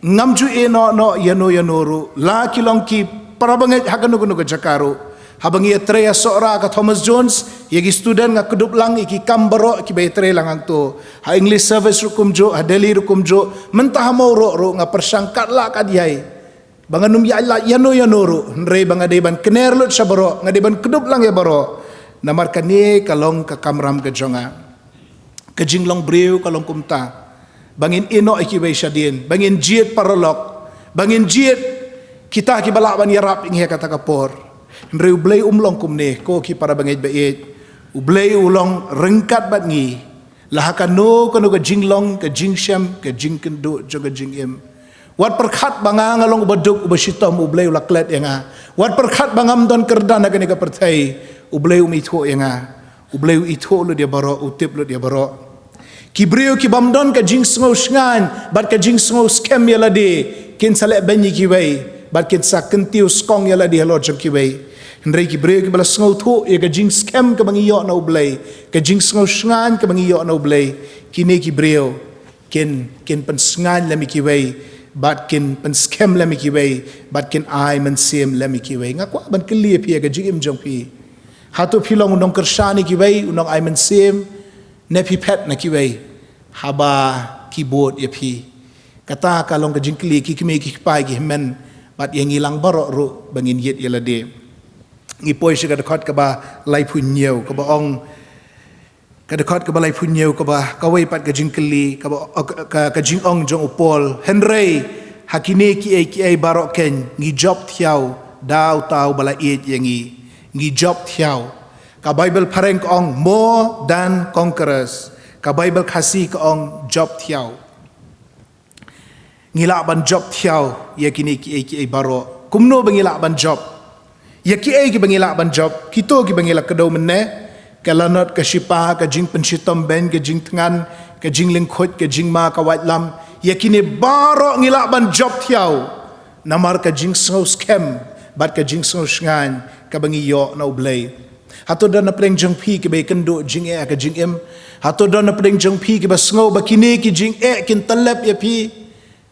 Ngam ju ïehnoh noh ïano ïano ruh, la ki long ki para bangeit ha kano kano ka jaka ruh. Haba ngi ïatrei ha Sohra ka Thomas Jones, ïa ki student nga kdup lang ïa ki kam baroh kiba ïatrei lang hangto. Ha English service ruh kumjuh, ha Delhi ruh kumjuh, mynta ha Mawroh ruh nga pyrshang katba lah katba ïai ba ngan ym ïaid lad ïano ïano ruh, hynrei ba nga dei ban kner lut sha baroh, nga dei ban kdup lang ïa baroh. Namar kane ka long ka kamram ka jong nga. Ka jinglong briew ka long kumta. ba ngin ïehnoh ïa kiwei shadien, ba ngin jied paralok, ba ngin jied kita kiba lah ban ïarap ïa ngi ha kata ka por. Hynrei U Blei um long kumne, ko ki para bangeit ba ïeit. U Blei u long ryngkat bad ngi, la ha kano kano ka jinglong, ka jingshem, ka jingkynduh jong ka jingim. Wat pyrkhat ba nga nga long uba duk, uba shitom, U Blei u la klet ïa nga. Wat pyrkhat ba ngam don kyrdan ha kane ka pyrthei, U Blei um ithuh ïa nga. U Blei u ithuh lut ïa baroh, u tip lut ïa baroh. Ki briew ki bym don ka jingsngew shngaiñ bad ka jingsngew skhem ïa lade, kin sa leh beiñ ïa kiwei bad kin sa kyntiew skong ïa lade halor jong kiwei. Hynrei ki briew kiba la sngewthuh ïa ka jingskhem kaba ngi ïoh na U Blei, ka jingsngew shngaiñ kaba ngi ïoh na U Blei, kine ki briew kin, kin pynshngaiñ lem ïa kiwei bad kin pynskhem lem ïa kiwei bad kin ai mynsiem lem ïa kiwei. Nga kwah ban kylli ïa phi ha ka jingim jong phi, hato phi long u nongkyrshan ïa kiwei, u nongai mynsiem, ne phi phet na kiwei haba ki bud ïa phi? Kata ka long ka jingkylli ki kmie ki kpa, ki hynmen bad ïa ngi lang baroh ruh ba ngin ïeit ïa lade. Ngi poi sha ka dkhot kaba laiphew hynñiew, kaba ong, ka dkhot kaba laiphew hynñiew, kaba kawei pat ka jingkylli, kaba, ka, ka, ka jingong jong u Paul: Hynrei ha kine kiei kiei baroh keiñ ngi jop thiaw da uta uba la ïeit ïa ngi. Ngi jop thiaw. Ka Baibl phareng ka ong more than conquerors. Ka Baibl Khasi ka ong jop thiaw. Ngi lah ban jop thiaw ïa kine kiei kiei baroh. Kumno ba ngi lah ban jop? Ïa kiei kiba ngi lah ban jop? Kito kiba ngi la kdew mynne, ka lanot, ka shipa, ka jingpynshitom beiñ, ka jingthngan, ka jinglyngkhuid, ka jingma, ka waitlam, ïa kine baroh ngi lah ban jop thiaw namar ka jingsngew skhem bad ka jingsngew shngaiñ kaba ngi ïoh na U Blei. Hato don na pdeng jong phi kiba ïakynduh jingeh ha ka jingim? Hato don na pdeng jong phi kiba sngew ba kine ki jingeh kin tyllep ïa phi?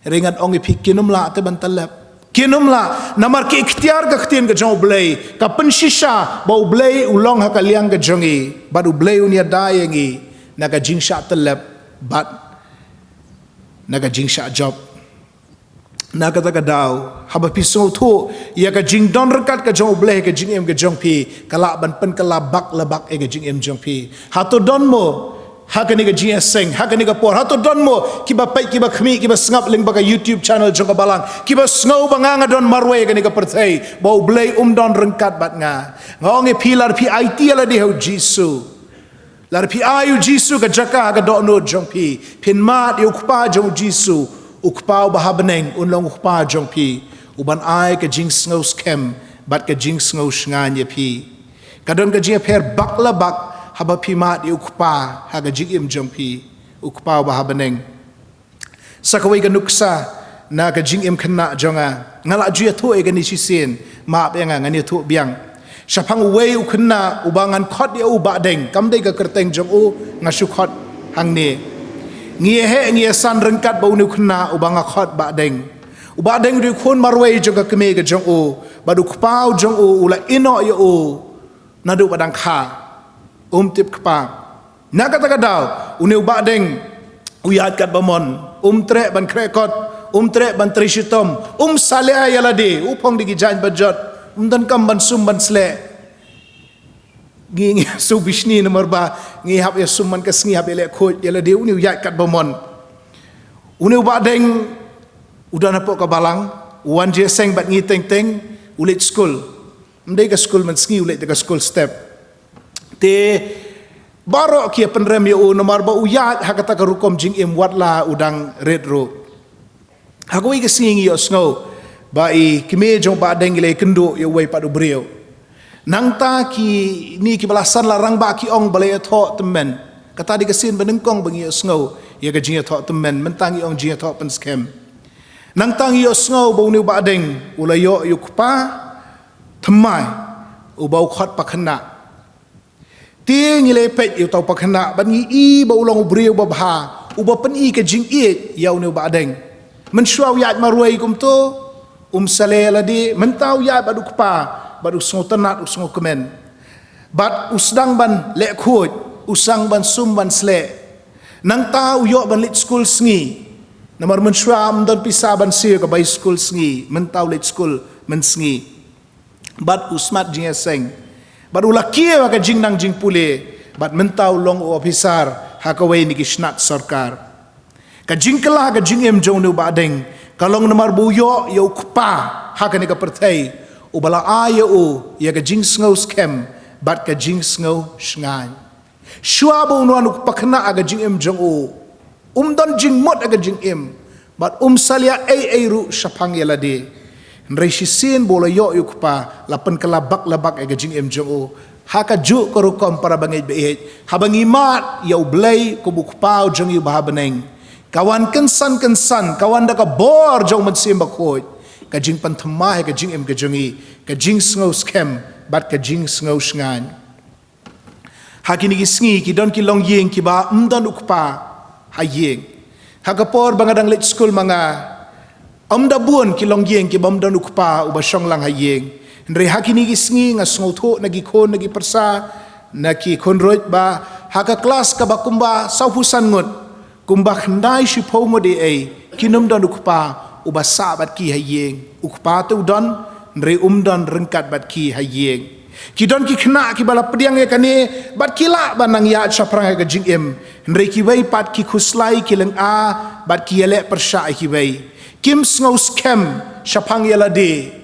Hynrei ngan ong ïa phi, kin ym lah te ban tyllep. Kin ym lah, namar ka iktiar ka ktien ka jong U Blei ka pynshisha ba U Blei u long ha ka liang ka jong ngi bad U Blei un ïada ïa ngi na ka jingshah tyllep bad na ka jingshah jop. Na kata ka daw, haba phi sngewthuh ïa ka jingdon ryngkat ka jong U Blei ha ka jingim ka jong phi, ka lah ban pynkylla bak la bak ïa ka jingim jong phi. Hato don mo ha kane ka jingïaseng, ha kane ka por, hato don mo kiba peit, kiba khmih, kiba sngap lyngba ka YouTube channel jong ka Balang, kiba sngew ba nga nga don marwei ha kane ka pyrthei, ba U Blei um don ryngkat bad nga? Nga ong ïa phi, lada phi aiti ïa lade ha U Jisu, lada phi ai U Jisu ka jaka ha ka dohnud jong phi, phin mad ïa U Kpa jong U Jisu, U Kpa uba ha bneng un long U Kpa jong phi, uban ai ka jingsngew skhem bad ka jingsngew shngaiñ ïa phi. Ka don ka jingïapher bak la bak haba phi mad ïa U Kpa ha ka jingim jong phi, U Kpa uba ha bneng. Sa kawei ka nuksa na ka jingim khynnah jong nga, nga la ju ïathuh ïa kane shisien, map ïa nga, ngan ïathuh biang. Shaphang uwei u khynnah uba ngan khot ïa u Bahdeng, kam dei ka kyrteng jong u, nga shu khot hangne. Ngi ïaheh, ngi ïasan ryngkat bad une u khynnah uba nga khot Bahdeng. U Bahdeng u dei u khun marwei jong ka kmie ka jong u, bad u kpa u jong u u la ïehnoh ïa u naduh ba dang kha, um tip kpa. Na kata ka daw, une u Bahdeng u ïaid katba mon, um treh ban khreh kot, um treh ban trei shitom, um salia ïa lade, u phong da ki jaiñ bajot, um donkam ban sum ban sleh. Ngi, ngi shu bishni namar ba ngi hap ïa sum man ka sngi, hap ïa leh khuid ïa lade. Une u ïaid katba mon. Une u Bahdeng u don hapoh ka Balang, u wan jingïaseng bad ngi teng teng, u leit skul. Ym dei ka skul mynsngi, u leit da ka skul step. Te baroh ki ïa pynrem ïa u namar ba u ïaid ha kata ka rukom jingim wat la u dang rit ruh. Ha kawei ka sngi ngi ïohsngew ba i kmie jong u Bahdeng i la ïakynduh ïa uwei pat u briew. Nangta kine kiba la san la rangbah ki ong ba la ïathoh tymmen. Kata dei ka sien ba nyngkong ba ngi ïohsngew ïa ka jingïathoh tymmen, mynta ngi ong jingïathoh pynskhem. Nangta ngi ïohsngew ba une u Bahdeng u la ïoh ïa u kpa thymmai uba u khot Pakhynnah. Te ngi la peit ïa uta u Pakhynnah bad ngi i ba u long u briew babha, uba pyni ka jingïeit ïa une u Bahdeng. Mynshuwa u ïaid marwei kumto, um salia ïa lade, mynta u ïaid bad u kpa, bad u sngewtynnad, u sngewkmen. Bad u sdang ban leh khuid, u sdang ban sum ban sleh. Nangta u ïoh ban leit skul sngi. Namar mynshuwa ym don pisa ban siew ka bai skul sngi, mynta u leit skul mynsngi. Bad u smat jingïaseng. Bad u la kiew ha ka jingnang jingpule. Bad mynta u long u ophisar ha kawei na ki shnat sorkar. Ka jingkylla ka jingim jong u Bah Deng ka long namar ba u ïoh ïa u Kpa ha kane ka pyrthei, uba la ai ïa u ïa ka jingsngew skhem bad ka jingsngew shngaiñ. Shuwa ba un wan u kpa khynnah ha ka jingim jong u, um don jingmut ha ka jingim bad um salia ei ei ruh shaphang ïa lade. Hynrei shisien ba u la ïoh ïa u Kpa, la pynkylla bak la bak ïa ka jingim jong u. Ha kajuh ka rukom, para bangeit ba ïeit, haba ngi mad ïa U Blei kum u Kpa u jong ngi uba ha bneng, ka wan kynsan kynsan, ka wan da ka bor jong U Mynsiem Bakhuid, ka jingpynthymmai ha ka jingim ka jong ngi, ka jingsngew skhem bad ka jingsngew shngaiñ. Ha kine ki sngi ki don ki longïing kiba ym don u kpa ha ïing. Ha ka por ba nga dang leit skul ma nga, ym da bun ki longïing kiba ym don u kpa uba shong lang ha ïing. Hynrei ha kine ki sngi nga sngewthuh na ki khun, na ki pyrsa, na ki khun ruh ba ha ka klas kaba kumba sawphew san ngut, kumba khyndai shiphew ngut ei ei, kin ym don u kpa uba sah bad ki ha ïing. U kpa te u don, hynrei um don ryngkat bad ki ha ïing. Ki don ki khynnah kiba la pdiang ïa kane bad ki lah ban nang ïaid shaphrang ïa ka jingim, hynrei kiwei pat ki khuslai, ki lynga bad ki ïaleh pyrshah ïa kiwei. Kim sngew skhem shaphang ïa lade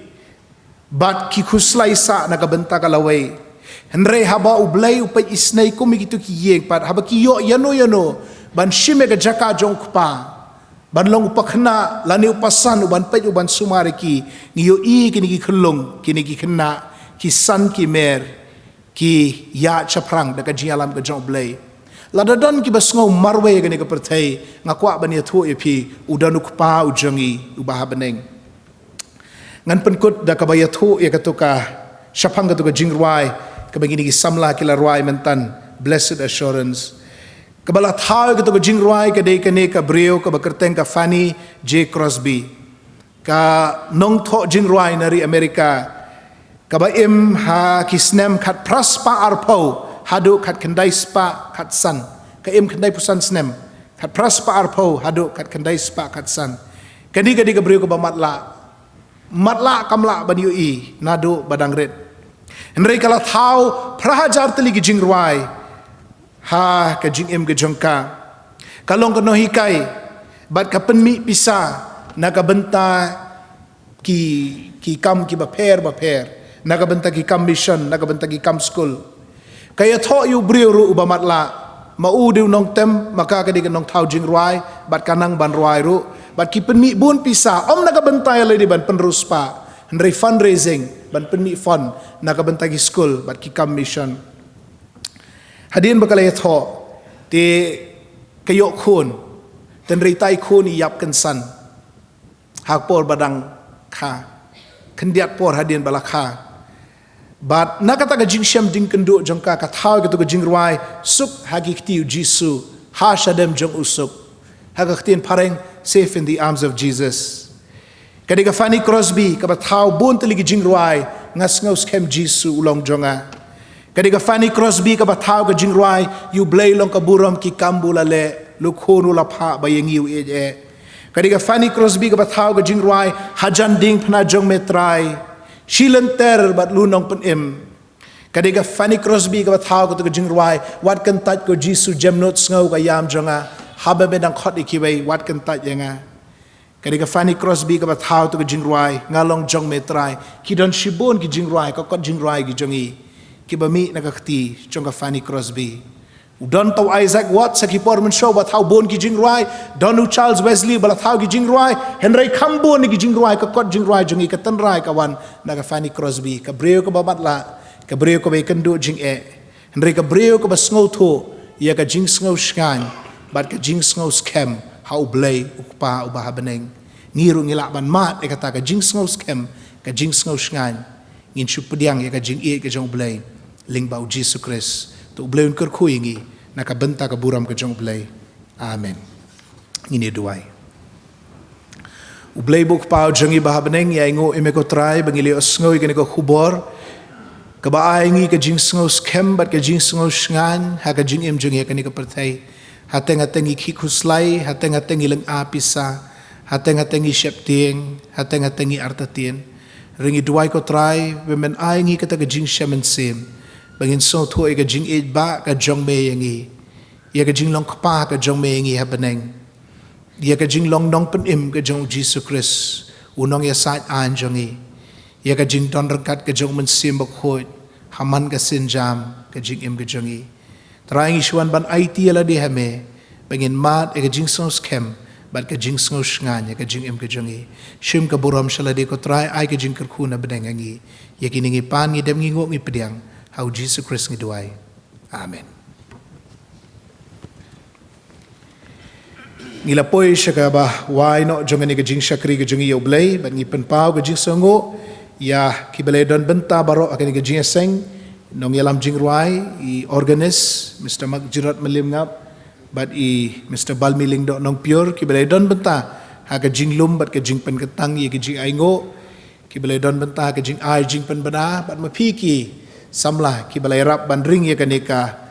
bad ki khuslai sah na ka bynta ka lawei. Hynrei haba U Blei u peit isynei kum ïa kito ki ïing pat, haba ki ïoh ïano ïano ban shim ïa ka jaka jong u kpa, ban long u pakhynnah lane u pasan uban peit, uban sumar ïa ki, ngi ïohi kine ki khyllung, kine ki khynnah ki san ki mer, ki ïaid shaphrang da ka jingïalam ka jong U Blei. Lada don kiba sngew marwei ha kane ka pyrthei, nga kwah ban ïathuh ïa phi, u don u Kpa u jong ngi uba ha bneng. Ngan pynkut da kaba ïathuh ïa kato ka, shaphang kato ka jingrwai kaba kine ki samla ki la rwai mynta, Blessed Assurance. Kaba la thaw ïa kato ka jingrwai ka dei kane ka briew kaba kyrteng ka Fanny J Crosby, ka nongthoh jingrwai na ri Amerika, kaba im ha ki snem khatphra spah arphew haduh khatkhyndai spah khatsan. Ka im khyndaiphew san snem, khatphra spah arphew haduh khatkhyndai spah khatsan. Kane ka dei ka briew kaba matlah, matlah kam lah ban ïohi naduh ba dang rit. Hynrei ka la thaw phra hajar tylli ki jingrwai ha ka jingim ka jong ka. Ka long ka nonghikai bad ka pynmih pisa na ka bynta ki, ki kam kiba pher ba pher, na ka bynta ki kam mission, na ka bynta ki kam skul. Ka ïathoh ïa u briew ruh uba matlah, ma u dei u nongtem, ma ka ka dei ka nongthaw jingrwai bad ka nang ban rwai ruh, bad ki pynmih bun pisa, ym na ka bynta ïa lade ban pynriewspah, hynrei fundraising, ban pynmih fund na ka bynta ki skul bad ki kam mission. Hadien ba ka la ïathoh, te ka ïoh khun, hynrei tai khun i ïap kynsan ha ka por ba dang kha, khyndiat por hadien ba la kha. Bad na kata ka jingshem jingkynduh jong ka, ka thaw ïa kato ka jingrwai Suk ha ki kti u Jisu, ha shadem jong u suk. Ha ka ktien phareng, Safe in the arms of Jesus. Ka dei ka Fanny Crosby kaba thaw bun tylli ki jingrwai, Nga sngew skhem Jisu u long jong nga. Ka dei ka Fanny Crosby kaba thaw ka jingrwai Ïa U Blei long ka burom, ki kam ba u la leh, lok khun u la phah ba ïa ngi u ïeit eh. Ka dei ka Fanny Crosby kaba thaw ka jingrwai Hajan diengphna jong me Trai, shi lynter bad lu nongpynim. Ka dei ka Fanny Crosby kaba thaw kato ka jingrwai Wat kyntait ko Jisu, jem nud sngew ka ïam jong nga, haba me dang khot ïa kiwei, wat kyntait ïa nga. Ka dei ka Fanny Crosby kaba thaw kato ka jingrwai Nga long jong me Trai. Ki don shibun ki jingrwai, ka kot jingrwai ki jong ngi, kiba mih na ka kti jong ka Fanny Crosby. U don tang u Isaac Watts ha ki por mynshuwa uba thaw bun ki jingrwai, don u Charles Wesley ba la thaw ki jingrwai, hynrei kham bun ki jingrwai, ka kot jingrwai jong ngi, ka tynrai ka wan na ka Fanny Crosby, ka briew kaba matlah, ka briew kaba ïakynduh jingeh, hynrei ka briew kaba sngewthuh ïa ka jingsngew shngaiñ bad ka jingsngew skhem ha U Blei U Kpa uba ha bneng. Ngi ruh ngi lah ban mad ïa kata ka jingsngew skhem, ka jingsngew shngaiñ. Ngin shu pdiang ïa ka jingïeit ka jong U Blei lyngba U Jisu Khrist. To U Blei un kyrkhu ïa ngi na ka bynta ka burom ka jong U Blei. Amen. Ngin ïa duwai. U Blei ba U Kpa u jong ngi ba ha bneng, ïa ainguh ïa me ko Trai ba ngi la ïohsngew ïa kane ka khubor kaba ai ngi ka jingsngew skhem bad ka jingsngew shngaiñ ha ka jingim jong ngi ha kane ka pyrthei. Hateng hateng ngi khih khuslai, hateng hateng ngi lynga pisa, hateng hateng ngi sheptieng, hateng hateng ngi artatien. Hynrei ngi duwai ko Trai ba men ai ngi kata ka jingshem mynsiem ba ngin sngewthuh ïa ka jingïeit ba ka jong me ïa ngi, ïa ka jinglong kpa ka jong me ïa ngi ha bneng. ïa ka jinglong nongpynim ka jong u Jisu Khrist, u nongïasaid aiñ jong ngi, ïa ka jingdon ryngkat ka jong u Mynsiem Bakhuid ha man ka sienjam ka jingim ka jong ngi. Trai, ngi shu wan ban aiti ïa lade ha me ba ngin mad ïa ka jingsngewskhem bad ka jingsngewshngaiñ ïa ka jingim ka jong ngi. Shim ka burom sha lade, ko Trai, ai ka jingkyrkhu na bneng ha ngi. Ïa kine ngi pan, ngi dem, ngi nguh, ngi pdiang, ha u Jisu Khrist ngi duwai. Amen. Ngi la poi sha kaba wai noh jong kane ka jingshakri ka jong ngi ïa u Blei, bad ngi pynpaw ka jingsngewnguh ïa kiba la don bynta baroh ha kane ka jingïaseng, nongïalam jingrwai, i organist, Mister Mark Jirot Malimngap, bad i Mister Balmi Lyngdoh Nongpyiur, kiba la don bynta ha ka jinglum bad ka jingpynkyntang ïa ka jingainguh, kiba la don bynta ka jingai jingpynbna, bad ma phi ki samla kiba la ïarap ban ring ïa kane ka,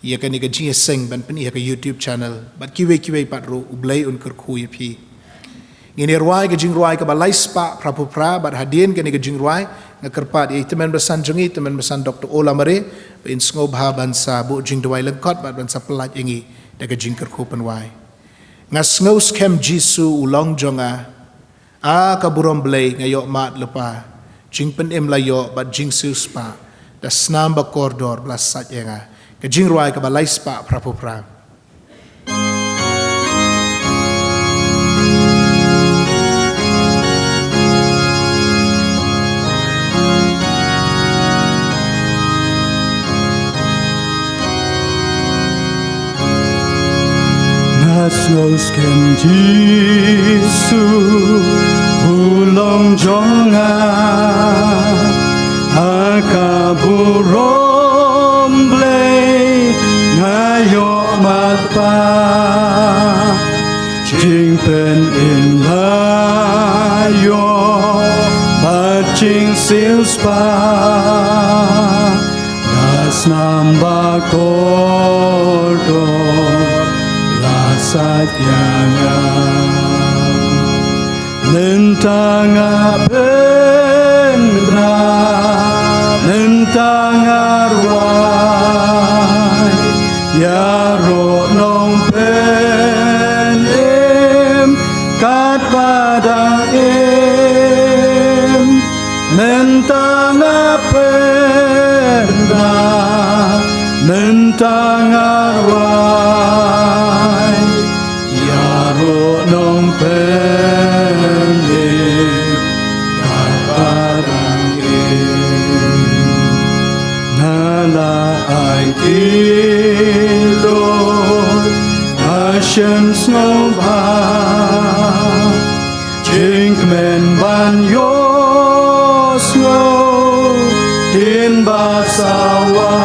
ïa kane ka jingïaseng ban pyni ha ka YouTube channel, bad kiwei kiwei pat ruh, u Blei un kyrkhu ïa phi. Ngin ïa rwai ka jingrwai kaba lai spah phra phew phra, bad hadien kane ka jingrwai nga kyrpad ïa i tymmen basan jong ngi, tymmen basan Doctor Olamare, ba in sngewbha ban sa buh jingduwai lyngkot bad ban sa pyllait ïa ngi da ka jingkyrkhu pynwai. Nga sngewskhem Jisu u long jong nga, A ka burom Blei nga ïoh mad lypa, jingpynim la ïoh bad jingsiewspah, da snam ba kordor ba la sait ïa nga. Ka jingrwai kaba lai spah phra phew phra. Nga sngewskhem Jisu u long jong nga, a ka burom Blei nga ïoh mad lypa. Jingpynim la ïoh bad jingsiewspah, da snam ba kordor la sait ïa nga. Mynta nga pynbna, mynta nga rwai, ïaroh nongpynim katba dang im. Mynta nga pynbna, mynta nga rwai, ïaroh nongpynim katba dang im. Nga la aiti Lord, nga shem sngewbha, jingkmen ban ïohsngew ktien ba sawa.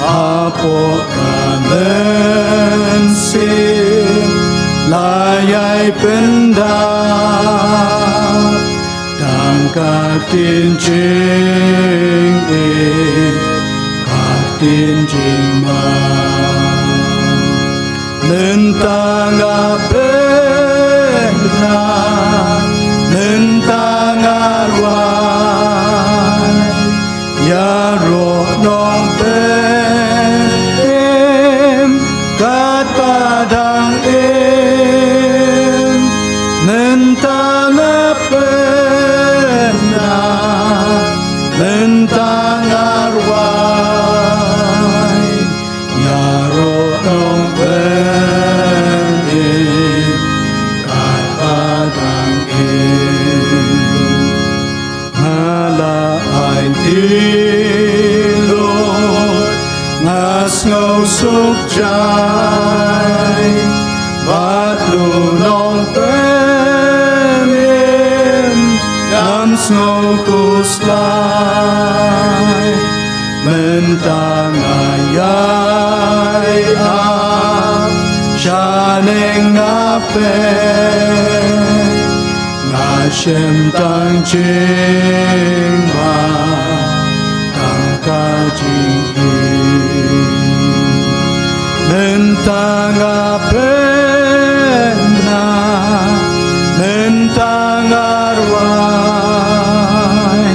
Hapoh ka mynsiem la ïai pyndap, tang ka ktien jingim, ka ktien jingman. Mynta nga pynbna, mynta nga rwai, ïaroh nongpynim katba dang im. Mynta nga pynbna, mynta nga rwai, ïaroh nongpynim katba dang im. Nga la aiti Lord, nga sngewsuk jai, bad u nongpynim ngam sngewkhuslai. Mynta nga ïai ap shaneng nga peit, nga shem tang jingma, tang ka jingim. Mynta nga pynbna, mynta nga rwai,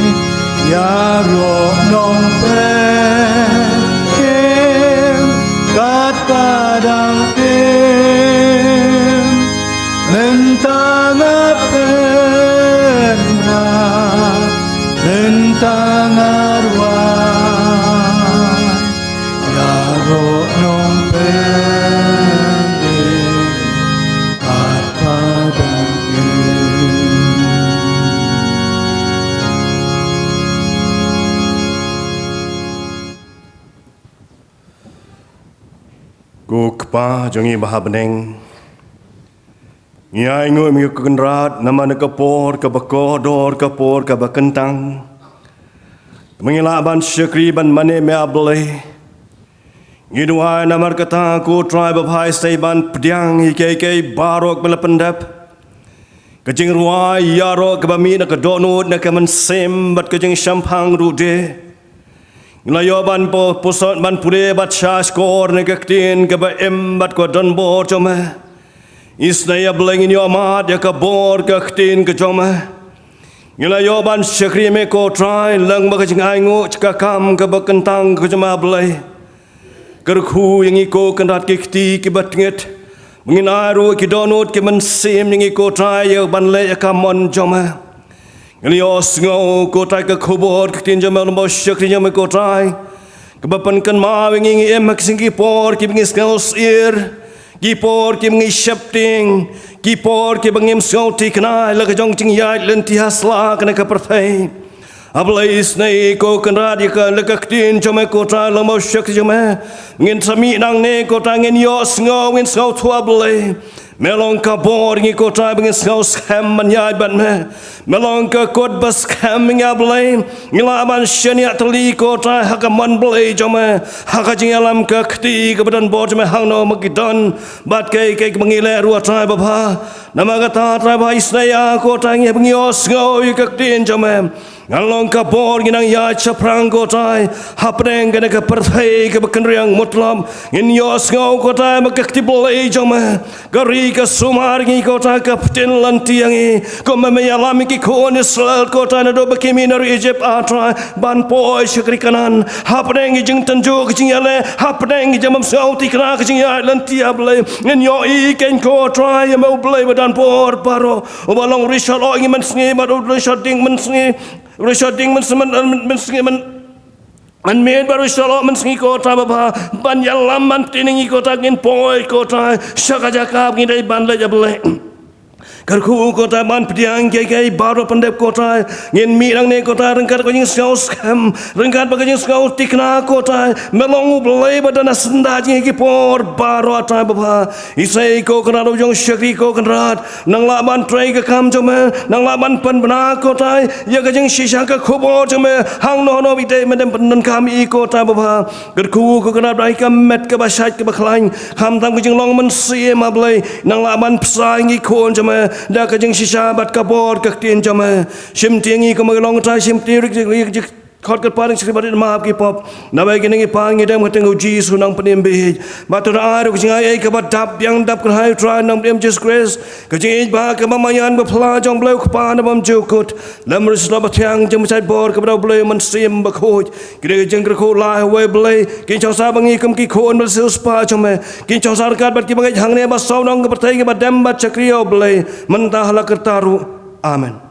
ïaroh nongpynim katba dang im. Ko Kpa jong ngi ba ha bneng, ngi ainguh ïa me ko Kynrad namar na ka por kaba kordor, ka por kaba kyntang, ba ngi lah ban shakri ban mane ïa me, A Blei. Ngi duwai namar kata ko Trai babha, isnei ban pdiang ïa kiei kiei baroh ba me la pyndep, ka jingrwai ïaroh kaba mih na ka dohnud, na ka mynsiem bad ka jingshemphang ruh de. Ngi la ïoh ban po-, pule, ban pule bad sngap skhor na ka ktien kaba im bad ka donbor jong me. Isnei, A Blei, ngin ïoh mad ïa ka bor ka ktien ka jong me. Ngi la ïoh ban shakri ïa me ko Trai, lyngba ka jingainguh jong ka kam kaba kyntang ka jong me, A Blei. Kyrkhu ïa ngi ko Kynrad ki kti kiba tngit, ba ngin ai ruh ki dohnud ki mynsiem ïa ngi ko Trai, ïa ban leh ïa ka mon jong me. Ngi la ïohsngew ko Trai ka khubor ka ktien jong me, lyngba u shakri jong me ko Trai, kaba pynkynmaw ïa ngi, ngi im ha ki sngi ki por kiba ngi sngew syier, ki por kiba ngi sheptieng, ki por kiba ngim sngew thikna ïa la ka jong ka jingïaid lynti ha sla kane ka pyrthei. A Blei, isnei ko Kynrad, ïa ka, la ka ktien jong me ko Trai, lyngba u shakri jong me, ngin sa mih nangne ko Trai, ngin ïohsngew, ngin sngewthuh, A Blei. Me long ka bor ïa ngi ko Trai, ba ngin sngew skhem ban ïaid bad me. Me long ka kut ba skhem ïa ngi, A Blei. Ngin lah ban shaniah tylli ko Trai ha ka mon Blei jong me, ha ka jingïalam ka kti kaba donbor jong me, hangno ma ki don bad kiei kiei kaba ngi leh ruh, Trai babha. Namar kata Trai babha, isnei ïa ko Trai, ngi ba ngi ïohsngew ïa ka ktien jong me. Ngan long ka bor, ngin nang ïaid shaphrang ko Trai, hapdeng kane ka pyrthei kaba kynriang mutlop. Ngin ïohsngew ko Trai ba ka kti Blei jong me, ka ri ka sumar ïa ngi ko Trai, ka pyntin lynti ïa ngi. Kumba me ïalam ïa ki khun Israel ko Trai, naduh ba ki mih na ri Ijipt, A Trai, ban poi sha ka ri Kanaan. Hapdeng ki jingtynjuh ki jingïaleh, hapdeng ki jingbymsngew thikna ki jingïaid lynti, A Blei, ngin ïohi kein ko Trai, ïa me U Blei ba donbor baroh, uba long u riewshah lyoh ïa ngi mynsngi bad u riewshah dieng mynsngi. U riewshah dieng mynsngi, myn-, myn-, mynsngi, myn-, mynmiet bad u riewshah lyoh mynsngi ko Trai babha, ban ïalam ban pyntin ïa ngi ko Trai, ngin poi ko Trai sha ka jaka ba ngi dei ban leit, A Blei. Kyrkhu ko Trai ban pdiang kiei kiei baroh pyndep ko Trai. Ngin mih nangne ko Trai ryngkat ka jingsngew skhem, ryngkat bad ka jingsngew thikna ko Trai. Me long U Blei ba don ha syndah jong ngi ki por baroh, Trai babha. Isnei ko Kynrad, u jong u shakri ko Kynrad, nang lah ban trei ka kam jong me, nang lah ban pynbna ko Trai ïa ka jingshisha ka khubor jong me, hangno hangno ba i dei, me dei ban pyndonkam ïa i ko Trai babha. Kyrkhu ko Kynrad, ba ai ka met kaba shait kaba khlaiñ, khamtam ka jinglong mynsiem, A Blei, nang lah ban bsa ïa ngi khun jong me da ka jingshisha bad ka bor ka ktien jong me. Shim ti ïa ngi kum ki long Trai, shim ti ïa ki, ki, ki khot kyrpad, shakri bad map ki pop. Naba ïa kine ngi pan ngi dem ha ka kyrteng U Jisu u nongpynim bieit. Bad to da ai ruh ka jingai ei kaba dap biang dap kyrhai, Trai, nongpynim Jisu Khrist, ka jingïeit ba kaba maïan ba phylla jong U Blei U Kpa na bymjukut, lem ruh U Spah Bathiang jong U Mynsiem Bakhuid, kaba da U Blei U Mynsiem Bakhuid. Ki dei ka jingkyrkhu lai ha uwei U Blei. Kin shong sah bad ngi kum ki khun ba la siewspah jong me. Kin shong sah ryngkat bad kiba ngeit hangne bad saw nong ka pyrthei, kiba dem bad shakri ïa U Blei mynta ha la karta ruh. Amen.